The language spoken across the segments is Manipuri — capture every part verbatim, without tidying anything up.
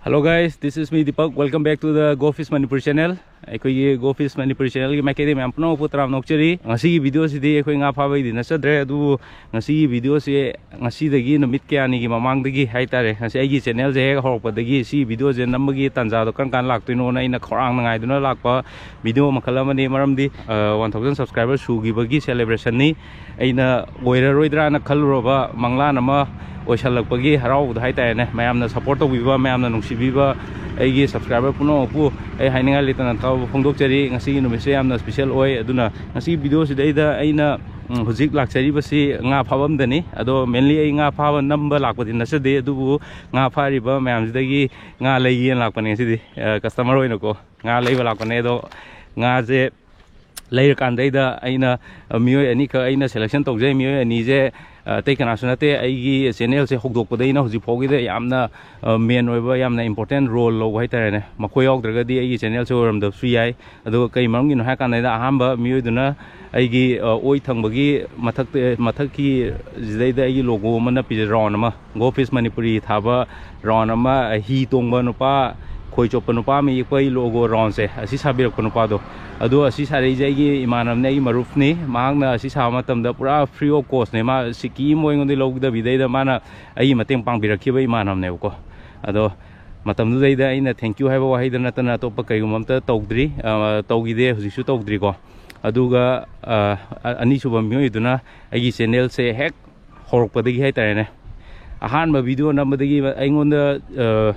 Hello guys, this is me Deepak. Welcome back to the Go Fish Manipur channel. ꯑꯩꯈꯣꯏꯒꯤ Go Fish Manipur channelꯒꯤ ꯃꯥꯏꯀꯩꯗꯒꯤ ꯃꯌꯥꯝ ꯄꯨꯝꯅꯃꯛꯄꯨ ꯇꯔꯥꯝꯅ ꯑꯣꯛꯆꯔꯤ꯫ ꯉꯁꯤꯒꯤ videoꯁꯤꯗꯤ ꯑꯩꯈꯣꯏ ꯉꯥ ꯐꯥꯕꯩꯗꯤ ꯅꯠꯆꯗ꯭ꯔꯦ, ꯑꯗꯨꯕꯨ ꯉꯁꯤꯒꯤ videoꯁꯦ ꯉꯁꯤꯗꯒꯤ ꯅꯨꯃꯤꯠ ꯀꯌꯥꯅꯤꯒꯤ ꯃꯃꯥꯡꯗꯒꯤ ꯍꯥꯏꯇꯥꯔꯦ, ꯉꯁꯤ ꯑꯩꯒꯤ channelꯁꯦ ꯍꯦꯛ ꯍꯧꯔꯛꯄꯗꯒꯤ ꯁꯤ videoꯁꯦ ꯅꯝꯕꯒꯤ ꯇꯥꯟꯖꯥꯗꯣ ꯀꯔꯝ ꯀꯥꯟꯗ ꯂꯥꯛꯇꯣꯏꯅꯣꯅ ꯑꯩꯅ ꯈꯧꯔꯥꯡꯅ ꯉꯥꯏꯗꯨꯅ ꯂꯥꯛꯄ video ꯃꯈꯜ ꯑꯃꯅꯤ꯫ ꯃꯔꯝꯗꯤ one thousand subscriber ꯁꯨꯈꯤꯕꯒꯤ celebrationꯅꯤ꯫ ꯑꯩꯅ ꯑꯣꯏꯔꯔꯣꯏꯗ꯭ꯔꯥꯅ ꯈꯜꯂꯨꯔꯕ ꯃꯪꯂꯥꯟ ꯑꯃ ꯑꯣꯏꯁꯜꯂꯛꯄꯒꯤ ꯍꯔꯥꯎꯕꯗꯣ ꯍꯥꯏꯇꯥꯔꯦꯅꯦ꯫ ꯃꯌꯥꯝꯅ support ꯇꯧꯕꯤꯕ, ꯃꯌꯥꯝꯅ ꯅꯨꯡꯁꯤꯕꯤꯕ ꯑꯩꯒꯤ subscriber ꯄꯨꯝꯅꯃꯛꯄꯨ ꯑꯩ ꯍꯥꯏꯅꯤꯡꯉꯥꯏ ꯂꯩꯇꯅ ꯊꯥꯒꯠꯄ ꯐꯣꯡꯗꯣꯛꯆꯔꯤ꯫ ꯉꯁꯤꯒꯤ ꯅꯨꯃꯤꯠꯁꯦ ꯌꯥꯝꯅ special ꯑꯣꯏ꯫ ꯑꯗꯨꯅ ꯉꯁꯤꯒꯤ videoꯁꯤꯗꯩꯗ ꯑꯩꯅ, ꯎꯝ, ꯍꯧꯖꯤꯛ ꯂꯥꯛꯆꯔꯤꯕꯁꯤ ꯉꯥ ꯐꯥꯐꯝꯗꯅꯤ꯫ ꯑꯗꯣ mainly ꯑꯩ ꯉꯥ ꯐꯥꯕ ꯅꯝꯕ ꯂꯥꯛꯄꯗꯤ ꯅꯠꯆꯗꯦ, ꯑꯗꯨꯕꯨ ꯉꯥ ꯐꯥꯔꯤꯕ ꯃꯌꯥꯝꯁꯤꯗꯒꯤ ꯉꯥ ꯂꯩꯒꯦꯅ ꯂꯥꯛꯄꯅꯦ ꯉꯁꯤꯗꯤ꯫ ꯑ, customer ꯑꯣꯏꯅꯀꯣ ꯉꯥ ꯂꯩꯕ ꯂꯥꯛꯄꯅꯦ꯫ ꯑꯗꯣ ꯉꯥꯁꯦ ꯂꯩꯔꯀꯥꯟꯗꯩꯗ ꯑꯩꯅ, ꯑ, ꯃꯤꯑꯣꯏ ꯑꯅꯤꯈꯛ ꯑꯩꯅ selection ꯇꯧꯖꯩ꯫ ꯃꯤꯑꯣꯏ ꯑꯅꯤꯁꯦ, ꯑ, ꯑꯇꯩ ꯀꯅꯥꯁꯨ ꯅꯠꯇꯦ, ꯑꯩꯒꯤ channelꯁꯦ ꯍꯧꯗꯣꯛꯄꯗꯩꯅ ꯍꯧꯖꯤꯛ ꯐꯥꯎꯒꯤꯗ ꯌꯥꯝꯅ, ꯑ, main ꯑꯣꯏꯕ, ꯌꯥꯝꯅ important role ꯂꯧꯕ ꯍꯥꯏꯇꯥꯔꯦꯅꯦ꯫ ꯃꯈꯣꯏ ꯌꯥꯎꯗ꯭ꯔꯒꯗꯤ ꯑꯩꯒꯤ channelꯁꯦ ꯑꯣꯏꯔꯝꯗꯕꯁꯨ ꯌꯥꯏ꯫ ꯑꯗꯨꯒ ꯀꯩ ꯃꯔꯝꯒꯤꯅꯣ ꯍꯥꯏ ꯀꯥꯟꯗ ꯑꯍꯥꯟꯕ ꯃꯤꯑꯣꯏꯗꯨꯅ ꯑꯩꯒꯤ, ꯑ, ꯑꯣꯏ ꯊꯪꯕꯒꯤ ꯃꯊꯛꯇ, ꯃꯊꯛꯀꯤꯁꯤꯗꯩꯗ ꯑꯩꯒꯤ logo ꯑꯃ ꯅꯞꯄꯤꯁꯦ, round ꯑꯃ, Go Fish Manipuri ꯊꯥꯕ round ꯑꯃ, ꯍꯤ ꯇꯣꯡꯕ ꯅꯨꯄꯥ, ꯈꯣꯏ ꯆꯣꯞꯄ ꯅꯨꯄꯥ ꯑꯃ ꯌꯦꯛꯄ ꯑꯩ logo roundꯁꯦ, ꯑꯁꯤ ꯁꯥꯕꯤꯔꯛꯄ ꯅꯨꯄꯥꯗꯣ꯫ ꯑꯗꯣ ꯑꯁꯤ ꯁꯥꯔꯛꯏꯁꯦ ꯑꯩꯒꯤ ꯏꯃꯥꯟꯅꯕꯅꯦ, ꯑꯩꯒꯤ ꯃꯔꯨꯞꯅꯤ꯫ ꯃꯍꯥꯛꯅ ꯑꯁꯤ ꯁꯥꯕ ꯃꯇꯝꯗ ꯄꯨꯔꯥ free of costꯅꯦ꯫ ꯃꯥ ꯁꯤꯀꯤ ꯑꯃ ꯑꯩꯉꯣꯟꯗ ꯂꯧꯗꯕꯤꯗꯩꯗ ꯃꯥꯅ ꯑꯩꯒꯤ ꯃꯇꯦꯡ ꯄꯥꯡꯕꯤꯔꯛꯈꯤꯕ ꯏꯃꯥꯟꯅꯕꯅꯦꯕꯀꯣ꯫ ꯑꯗꯣ ꯃꯇꯝꯗꯨꯗꯩꯗ ꯑꯩꯅ thank you ꯍꯥꯏꯕ ꯋꯥꯍꯩꯗ ꯅꯠꯇꯅ ꯑꯇꯣꯞꯄ ꯀꯩꯒꯨꯝꯕ ꯑꯝꯇ ꯇꯧꯗ꯭ꯔꯤ, ꯑ, ꯇꯧꯈꯤꯗꯦ, ꯍꯧꯖꯤꯛꯁꯨ ꯇꯧꯗ꯭ꯔꯤꯀꯣ꯫ ꯑꯗꯨꯒ, ꯑ, ꯑ-, ꯑꯅꯤꯁꯨꯕ ꯃꯤꯑꯣꯏꯗꯨꯅ ꯑꯩꯒꯤ channelꯁꯦ ꯍꯦꯛ ꯍꯧꯔꯛꯄꯗꯒꯤ ꯍꯥꯏꯇꯥꯔꯦꯅꯦ, ꯑꯍꯥꯟꯕ video ꯅꯝꯕꯗꯒꯤ ꯑꯩꯉꯣꯟꯗ, ꯑ,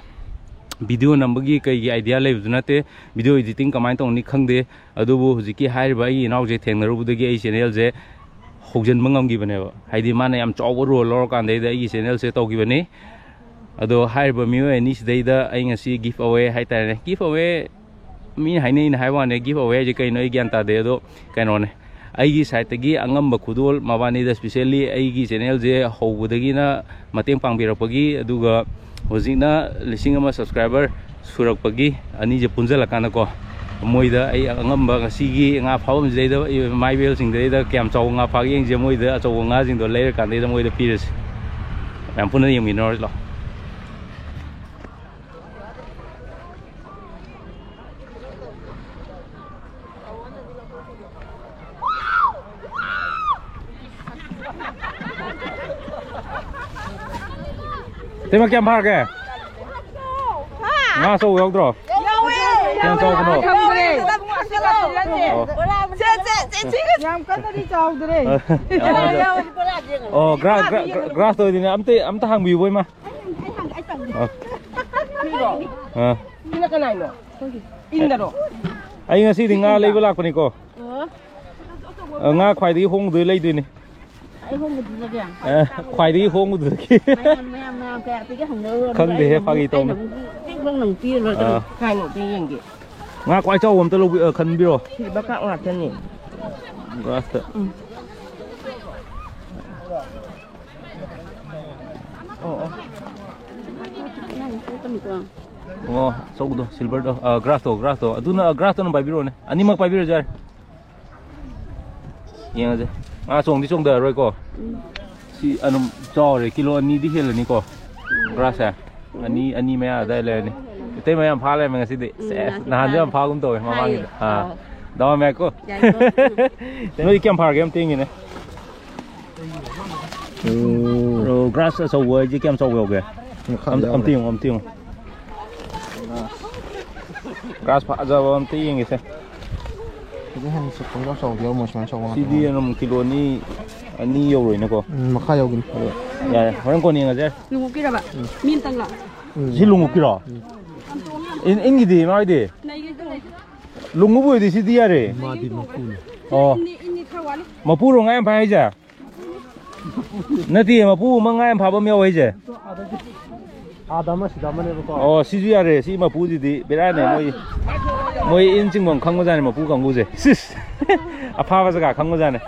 video ꯅꯝꯕꯒꯤ ꯀꯩꯒꯤ idea ꯂꯩꯕꯁꯨ ꯅꯠꯇꯦ, video editing ꯀꯃꯥꯏꯅ ꯇꯧꯅꯤ ꯈꯪꯗꯦ꯫ ꯑꯗꯨꯕꯨ ꯍꯧꯖꯤꯛꯀꯤ ꯍꯥꯏꯔꯤꯕ ꯑꯩꯒꯤ ꯏꯅꯥꯎꯁꯦ ꯊꯦꯡꯅꯔꯨꯕꯗꯒꯤ ꯑꯩ channelꯁꯦ ꯍꯧꯖꯤꯟꯕ ꯉꯝꯈꯤꯕꯅꯦꯕ꯫ ꯍꯥꯏꯗꯤ ꯃꯥꯅ ꯌꯥꯝ ꯆꯥꯎꯕ role ꯂꯧꯔꯀꯥꯟꯗꯩꯗ ꯑꯩꯒꯤ channelꯁꯦ ꯇꯧꯈꯤꯕꯅꯤ꯫ ꯑꯗꯣ ꯍꯥꯏꯔꯤꯕ ꯃꯤꯑꯣꯏ ꯑꯅꯤꯁꯤꯗꯩꯗ ꯑꯩ ꯉꯁꯤ give away ꯍꯥꯏꯇꯥꯔꯦꯅꯦ, give away ꯃꯤꯅ ꯍꯥꯏꯅꯩꯅ ꯍꯥꯏꯕ ꯋꯥꯅꯦ, give away ꯍꯥꯏꯁꯦ ꯀꯩꯅꯣ ꯑꯩ ꯒ꯭ꯌꯥꯟ ꯇꯥꯗꯦ꯫ ꯑꯗꯣ ꯀꯩꯅꯣꯅꯦ, ꯑꯩꯒꯤ sideꯇꯒꯤ ꯑꯉꯝꯕ ꯈꯨꯗꯣꯜ ꯃꯕꯥꯅꯤꯗ specially ꯑꯩꯒꯤ channelꯁꯦ ꯍꯧꯕꯗꯒꯤꯅ ꯃꯇꯦꯡ ꯄꯥꯡꯕꯤꯔꯛꯄꯒꯤ, ꯑꯗꯨꯒ ꯍꯧꯖꯤꯛꯅ ꯂꯤꯁꯤꯡ ꯑꯃ subscriber ꯁꯨꯔꯛꯄꯒꯤ, ꯑꯅꯤꯁꯦ ꯄꯨꯟꯁꯤꯜꯂꯀꯥꯟꯗꯀꯣ, ꯃꯣꯏꯗ ꯑꯩ ꯑꯉꯝꯕ ꯉꯁꯤꯒꯤ ꯉꯥ ꯐꯥꯐꯝꯁꯤꯗꯩꯗ, ꯃꯥꯏꯕꯦꯜꯁꯤꯡꯗꯩꯗ ꯀꯌꯥꯝ ꯆꯥꯎꯕ ꯉꯥ ꯐꯥꯒꯦ ꯌꯦꯡꯁꯦ꯫ ꯃꯣꯏꯗ ꯑꯆꯧꯕ ꯉꯥꯁꯤꯡꯗꯣ ꯂꯩꯔꯀꯥꯟꯗꯩꯗ ꯃꯣꯏꯗ ꯄꯤꯔꯁꯤ꯫ ꯃꯌꯥꯝ ꯄꯨꯟꯅ ꯌꯦꯡꯃꯤꯟꯅꯔꯁꯤ ꯂꯥꯛꯑꯣ꯫ ꯏꯇꯩꯃ, ꯀꯌꯥꯝ ꯐꯥꯔꯒꯦ? ꯉꯥ ꯑꯆꯧꯕ ꯌꯥꯎꯗ꯭ꯔꯣ? ꯌꯥꯎꯋꯦ꯫ ꯀꯌꯥꯝ ꯆꯥꯎꯕꯅꯣ? ꯈꯪꯗ꯭ꯔꯦ꯫ ꯑꯣ꯫ ꯁꯦ, ꯁꯦ, ꯁꯦ, ꯁꯦ꯫ ꯌꯥꯝ ꯀꯟꯅꯗꯤ ꯆꯥꯎꯗ꯭ꯔꯦ꯫ ꯑꯣ, ꯒ꯭ꯔꯥ-, ꯒ꯭ꯔꯥ-, ꯒ꯭ꯔꯥꯁꯇ ꯑꯣꯏꯗꯣꯏꯅꯦ꯫ ꯑꯝꯇ, ꯑꯝꯇ ꯍꯥꯡꯕꯤꯌꯨꯕ, ꯏꯃꯥ꯫ ꯑꯣ꯫ ꯃꯤꯔꯣ? ꯑꯥ꯫ ꯁꯤꯅ ꯀꯅꯥꯏꯅꯣ? ꯏꯟꯗꯔꯣ? ꯑꯩ ꯉꯁꯤꯗꯤ ꯉꯥ ꯂꯩꯕ ꯂꯥꯛꯄꯅꯤꯀꯣ꯫ ꯑꯣ꯫ ꯑ, ꯉꯥ ꯈ꯭ꯋꯥꯏꯗꯒꯤ ꯍꯣꯡꯕꯗꯨ ꯂꯩꯗꯣꯏꯅꯤ꯫ ꯑꯩ ꯍꯣꯡꯕꯗꯨꯗꯒꯤ? ꯑ, ꯈ꯭ꯋꯥꯏꯗꯒꯤ ꯍꯣꯡꯕꯗꯨꯗꯒꯤ꯫ ꯃꯌꯥꯝ, ꯃꯌꯥꯝ, ꯃꯌꯥꯝ ꯀꯌꯥꯗꯒꯤ ꯍꯪꯅꯔꯨꯔꯕꯅꯣ? ꯈꯪꯗꯦꯍꯦ, ꯑꯩꯅ ꯐꯥꯒꯤ ꯑꯃꯨꯛ, ꯇꯧꯅꯤ꯫ ꯑꯩꯅ ꯑꯃꯨꯛ ꯄꯤꯛ ꯂꯥꯎꯅ ꯑꯥ꯫ ꯀꯥꯏꯅ ꯑꯝꯇ ꯌꯦꯡꯒꯦ꯫ ꯉꯥ ꯈ꯭ꯋꯥꯏ ꯆꯥꯎꯕ ꯑꯝꯇ ꯂꯧꯕꯤ-, ꯑ, ꯈꯟꯕꯤꯔꯣ꯫ ꯁꯤꯗꯤ ꯕꯀꯥꯛ ꯉꯥꯛꯇꯅꯤ꯫ ꯒ꯭ꯔꯥꯁꯇ꯫ ꯎꯝ꯫ ꯑꯣ, ꯑꯣ꯫ ꯑꯣ, ꯑꯆꯧꯕꯗꯣ, ꯁꯤꯜꯚꯔꯗꯣ, ꯑ, ꯒ꯭ꯔꯥꯁꯇꯣ, ꯒ꯭ꯔꯥꯁꯇꯣ꯫ ꯑꯗꯨꯅ, ꯒ꯭ꯔꯥꯁꯇꯣ ꯑꯗꯨꯝ ꯄꯥꯏꯕꯤꯔꯛꯑꯣꯅꯦ꯫ ꯑꯅꯤꯃꯛ ꯄꯥꯏꯕꯤꯔꯁꯨ ꯌꯥꯔꯦ꯫ ꯌꯦꯡꯉꯁꯦ꯫ ꯉꯥ ꯆꯣꯡꯗꯤ ꯆꯣꯡꯊꯔꯔꯣꯏꯀꯣ? ꯎꯝ꯫ ꯁꯤ ꯑꯗꯨꯝ ꯆꯥꯎꯔꯦ, ꯀꯤꯂꯣ ꯑꯅꯤꯗꯤ ꯍꯦꯜꯂꯅꯤꯀꯣ? ꯎꯝ꯫ ꯒ꯭ꯔꯥꯁꯁꯦ? ꯎꯝ꯫ ꯑꯅꯤ, ꯑꯅꯤ ꯃꯌꯥ ꯑꯗꯥꯏ ꯂꯩꯔꯅꯤ꯫ ꯏꯇꯩꯃ ꯌꯥꯝ ꯐꯥ ꯂꯩꯔꯝꯃꯦ ꯉꯁꯤꯗꯤ꯫ ꯎꯝ, ꯁꯦꯁ, ꯉꯁꯤ ꯅꯍꯥꯟꯁꯨ ꯌꯥꯝ ꯐꯥꯔꯦ꯫ ꯐꯥꯒꯨꯝ ꯇꯧꯋꯦ ꯃꯃꯥꯡꯒꯤꯗ꯫ ꯐꯥꯏꯌꯦ꯫ ꯑꯥ꯫ ꯑꯥꯎ꯫ ꯗꯥꯎ ꯌꯥꯝ ꯌꯥꯏꯀꯣ? ꯌꯥꯏꯀꯣ꯫ ꯎꯝ꯫ ꯅꯣꯏꯗꯤ ꯀꯌꯥꯝ ꯐꯥꯔꯒꯦ ꯑꯝꯇ ꯌꯦꯡꯒꯦꯅꯦ꯫ ꯑꯣ꯫ ꯑꯣ, ꯒ꯭ꯔꯥꯁ ꯑꯆꯧꯕ ꯍꯥꯏꯁꯦ ꯀꯌꯥꯝ ꯆꯥꯎꯕ ꯌꯥꯎꯒꯦ? ꯃꯈꯥꯗ ꯑꯝ-, ꯌꯥꯎꯔꯦ꯫ ꯑꯝꯇ ꯌꯦꯡꯉꯣ, ꯑꯝꯇ ꯌꯦꯡꯉꯣ꯫ ꯒ꯭ꯔꯥꯁ ꯐꯖꯕ ꯑꯝꯇ ꯌꯦꯡꯒꯦꯁꯦ꯫ ꯁꯤꯗꯤ ꯍꯦꯟꯅ ꯄꯪꯆꯥꯎ ꯆꯥꯎꯕꯗꯤ ꯌꯥꯎꯔꯝꯃꯣꯏ, ꯁꯨꯃꯥꯏꯅ ꯆꯥꯎꯕ ꯉꯥꯛꯇ ꯁꯤꯗꯤ ꯉꯥꯏꯔꯦ꯫ ꯑꯗꯨꯝ ꯀꯤꯂꯣ ꯑꯅꯤ, ꯑꯅꯤ ꯌꯧꯔꯣꯏꯅꯀꯣ꯫ ꯎꯝ, ꯃꯈꯥ ꯌꯧꯒꯅꯤ꯫ ꯑꯗꯣ ꯌꯥꯔꯦ, ꯍꯣꯔꯦꯟ ꯀꯣꯟꯅ ꯌꯦꯡꯉꯁꯦ꯫ ꯂꯨꯍꯣꯡꯉꯛꯀꯤꯔꯕ? ꯎꯝ꯫ ꯃꯤ ꯑꯝꯇꯪꯂ? ꯎꯝ꯫ ꯁꯤ ꯂꯨꯍꯣꯡꯉꯛꯀꯤꯔꯣ? ꯎꯝ꯫ ꯏꯟ-, ꯏꯟꯒꯤꯗꯤ ꯃꯥꯒꯤꯗꯤ? ꯂꯩꯒꯦ, ꯂꯩꯒꯦ꯫ ꯂꯨꯍꯣꯡꯉꯕꯨ ꯑꯣꯏꯗꯤ ꯁꯤꯗꯤ ꯌꯥꯔꯦ꯫ ꯃꯥꯗꯤ ꯃꯄꯨꯅꯤ꯫ ꯑꯣ꯫ ꯏꯟꯅꯤ, ꯏꯟꯅꯤ ꯈꯔ ꯋꯥꯠꯂꯤ꯫ ꯃꯄꯨꯔꯣ ꯉꯥ ꯌꯥꯝ ꯐꯥꯏ ꯍꯥꯏꯁꯦ? ꯅꯠꯇꯦ, ꯃꯄꯨ ꯑꯃ ꯉꯥ ꯌꯥꯝ ꯐꯥꯕ ꯑꯃ ꯌꯥꯎꯋꯦ ꯍꯥꯏꯁꯦ꯫ ꯑꯥꯗ ꯑꯃ, ꯁꯤꯗ ꯑꯃꯅꯦꯕꯀꯣ꯫ ꯑꯣ, ꯁꯤꯁꯨ ꯌꯥꯔꯦ꯫ ꯁꯤ ꯃꯄꯨꯁꯤꯗꯤ ꯕꯦꯔꯥꯅꯦ꯫ ꯃꯣꯏ, ꯃꯣꯏ ꯏꯟ ꯆꯤꯡꯐꯝ ꯈꯪꯕꯖꯥꯠꯅꯦ, ꯃꯄꯨ ꯀꯥꯡꯕꯨꯁꯦ꯫ ꯁꯤꯁ! ꯑꯐꯥꯕ ꯖꯒꯥ ꯈꯪꯕꯖꯥꯠꯅꯦ꯫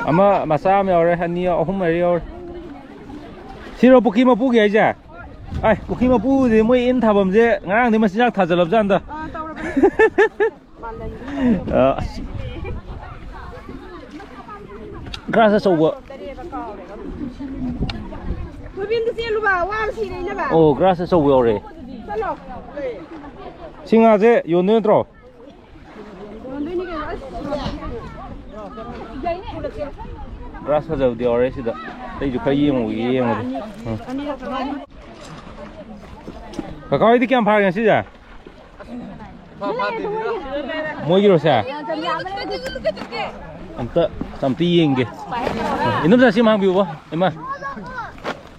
ꯑꯃ ꯃꯆꯥ ꯑꯃ ꯌꯥꯎꯔꯦ, ꯑꯅꯤ, ꯑꯍꯨꯝ, ꯃꯔꯤ ꯌꯥꯎꯔꯦ꯫ ꯁꯤꯔꯣ ꯄꯨꯈ꯭ꯔꯤ ꯃꯄꯨꯒꯤ ꯍꯥꯏꯁꯦ? ꯑꯥꯏ, ꯄꯨꯈ꯭ꯔꯤ ꯃꯄꯨꯗꯤ ꯃꯣꯏ ꯏꯟ ꯊꯥꯐꯝꯁꯦ ꯉꯔꯥꯡꯗꯤ ꯃꯆꯤꯟꯖꯥꯛ ꯊꯥꯖꯜꯂꯕꯖꯥꯠꯅꯤꯗ꯫ ꯑꯥ, ꯇꯧꯔꯕꯅꯤ꯫ ꯑ, ꯑꯁ꯫ ꯒ꯭ꯔꯥꯁ ꯑꯆꯧꯕ꯫ ꯊꯣꯏꯕꯤ, ꯑꯝꯇ ꯆꯦꯜꯂꯨꯕ, ꯋꯥꯕ ꯁꯤꯔꯦ, ꯏꯅꯕ꯫ ꯑꯣ, ꯒ꯭ꯔꯥꯁ ꯑꯆꯧꯕ ꯌꯥꯎꯔꯦ꯫ ꯆꯠꯂꯣ꯫ ꯁꯤ ꯉꯥꯁꯦ ꯌꯣꯟꯗꯣꯏ ꯅꯠꯇ꯭ꯔꯣ? ꯌꯣꯟꯗꯣꯏꯅꯤ ꯀꯩꯅꯣ, ꯑꯁ꯫ ꯒ꯭ꯔꯥꯁ ꯐꯖꯕꯗꯤ ꯌꯥꯎꯔꯦ ꯁꯤꯗ꯫ ꯑꯇꯩꯁꯨ ꯈꯔ ꯌꯦꯡꯉꯨꯒꯦ, ꯌꯦꯡꯉꯨꯒꯦ꯫ ꯎꯝ꯫ ꯀꯀꯥ ꯍꯣꯏꯗꯤ ꯀꯌꯥꯝ ꯐꯥꯔꯒꯦ ꯉꯁꯤꯁꯦ? ꯃꯣꯏꯒꯤꯔꯣ ꯁꯦ? ꯑꯝꯇ, ꯑꯝꯇ ꯌꯦꯡꯒꯦ꯫ ꯏꯅꯝꯆꯥ ꯁꯤ ꯑꯃ ꯍꯥꯡꯕꯤꯌꯨꯕ, ꯏꯃꯥ꯫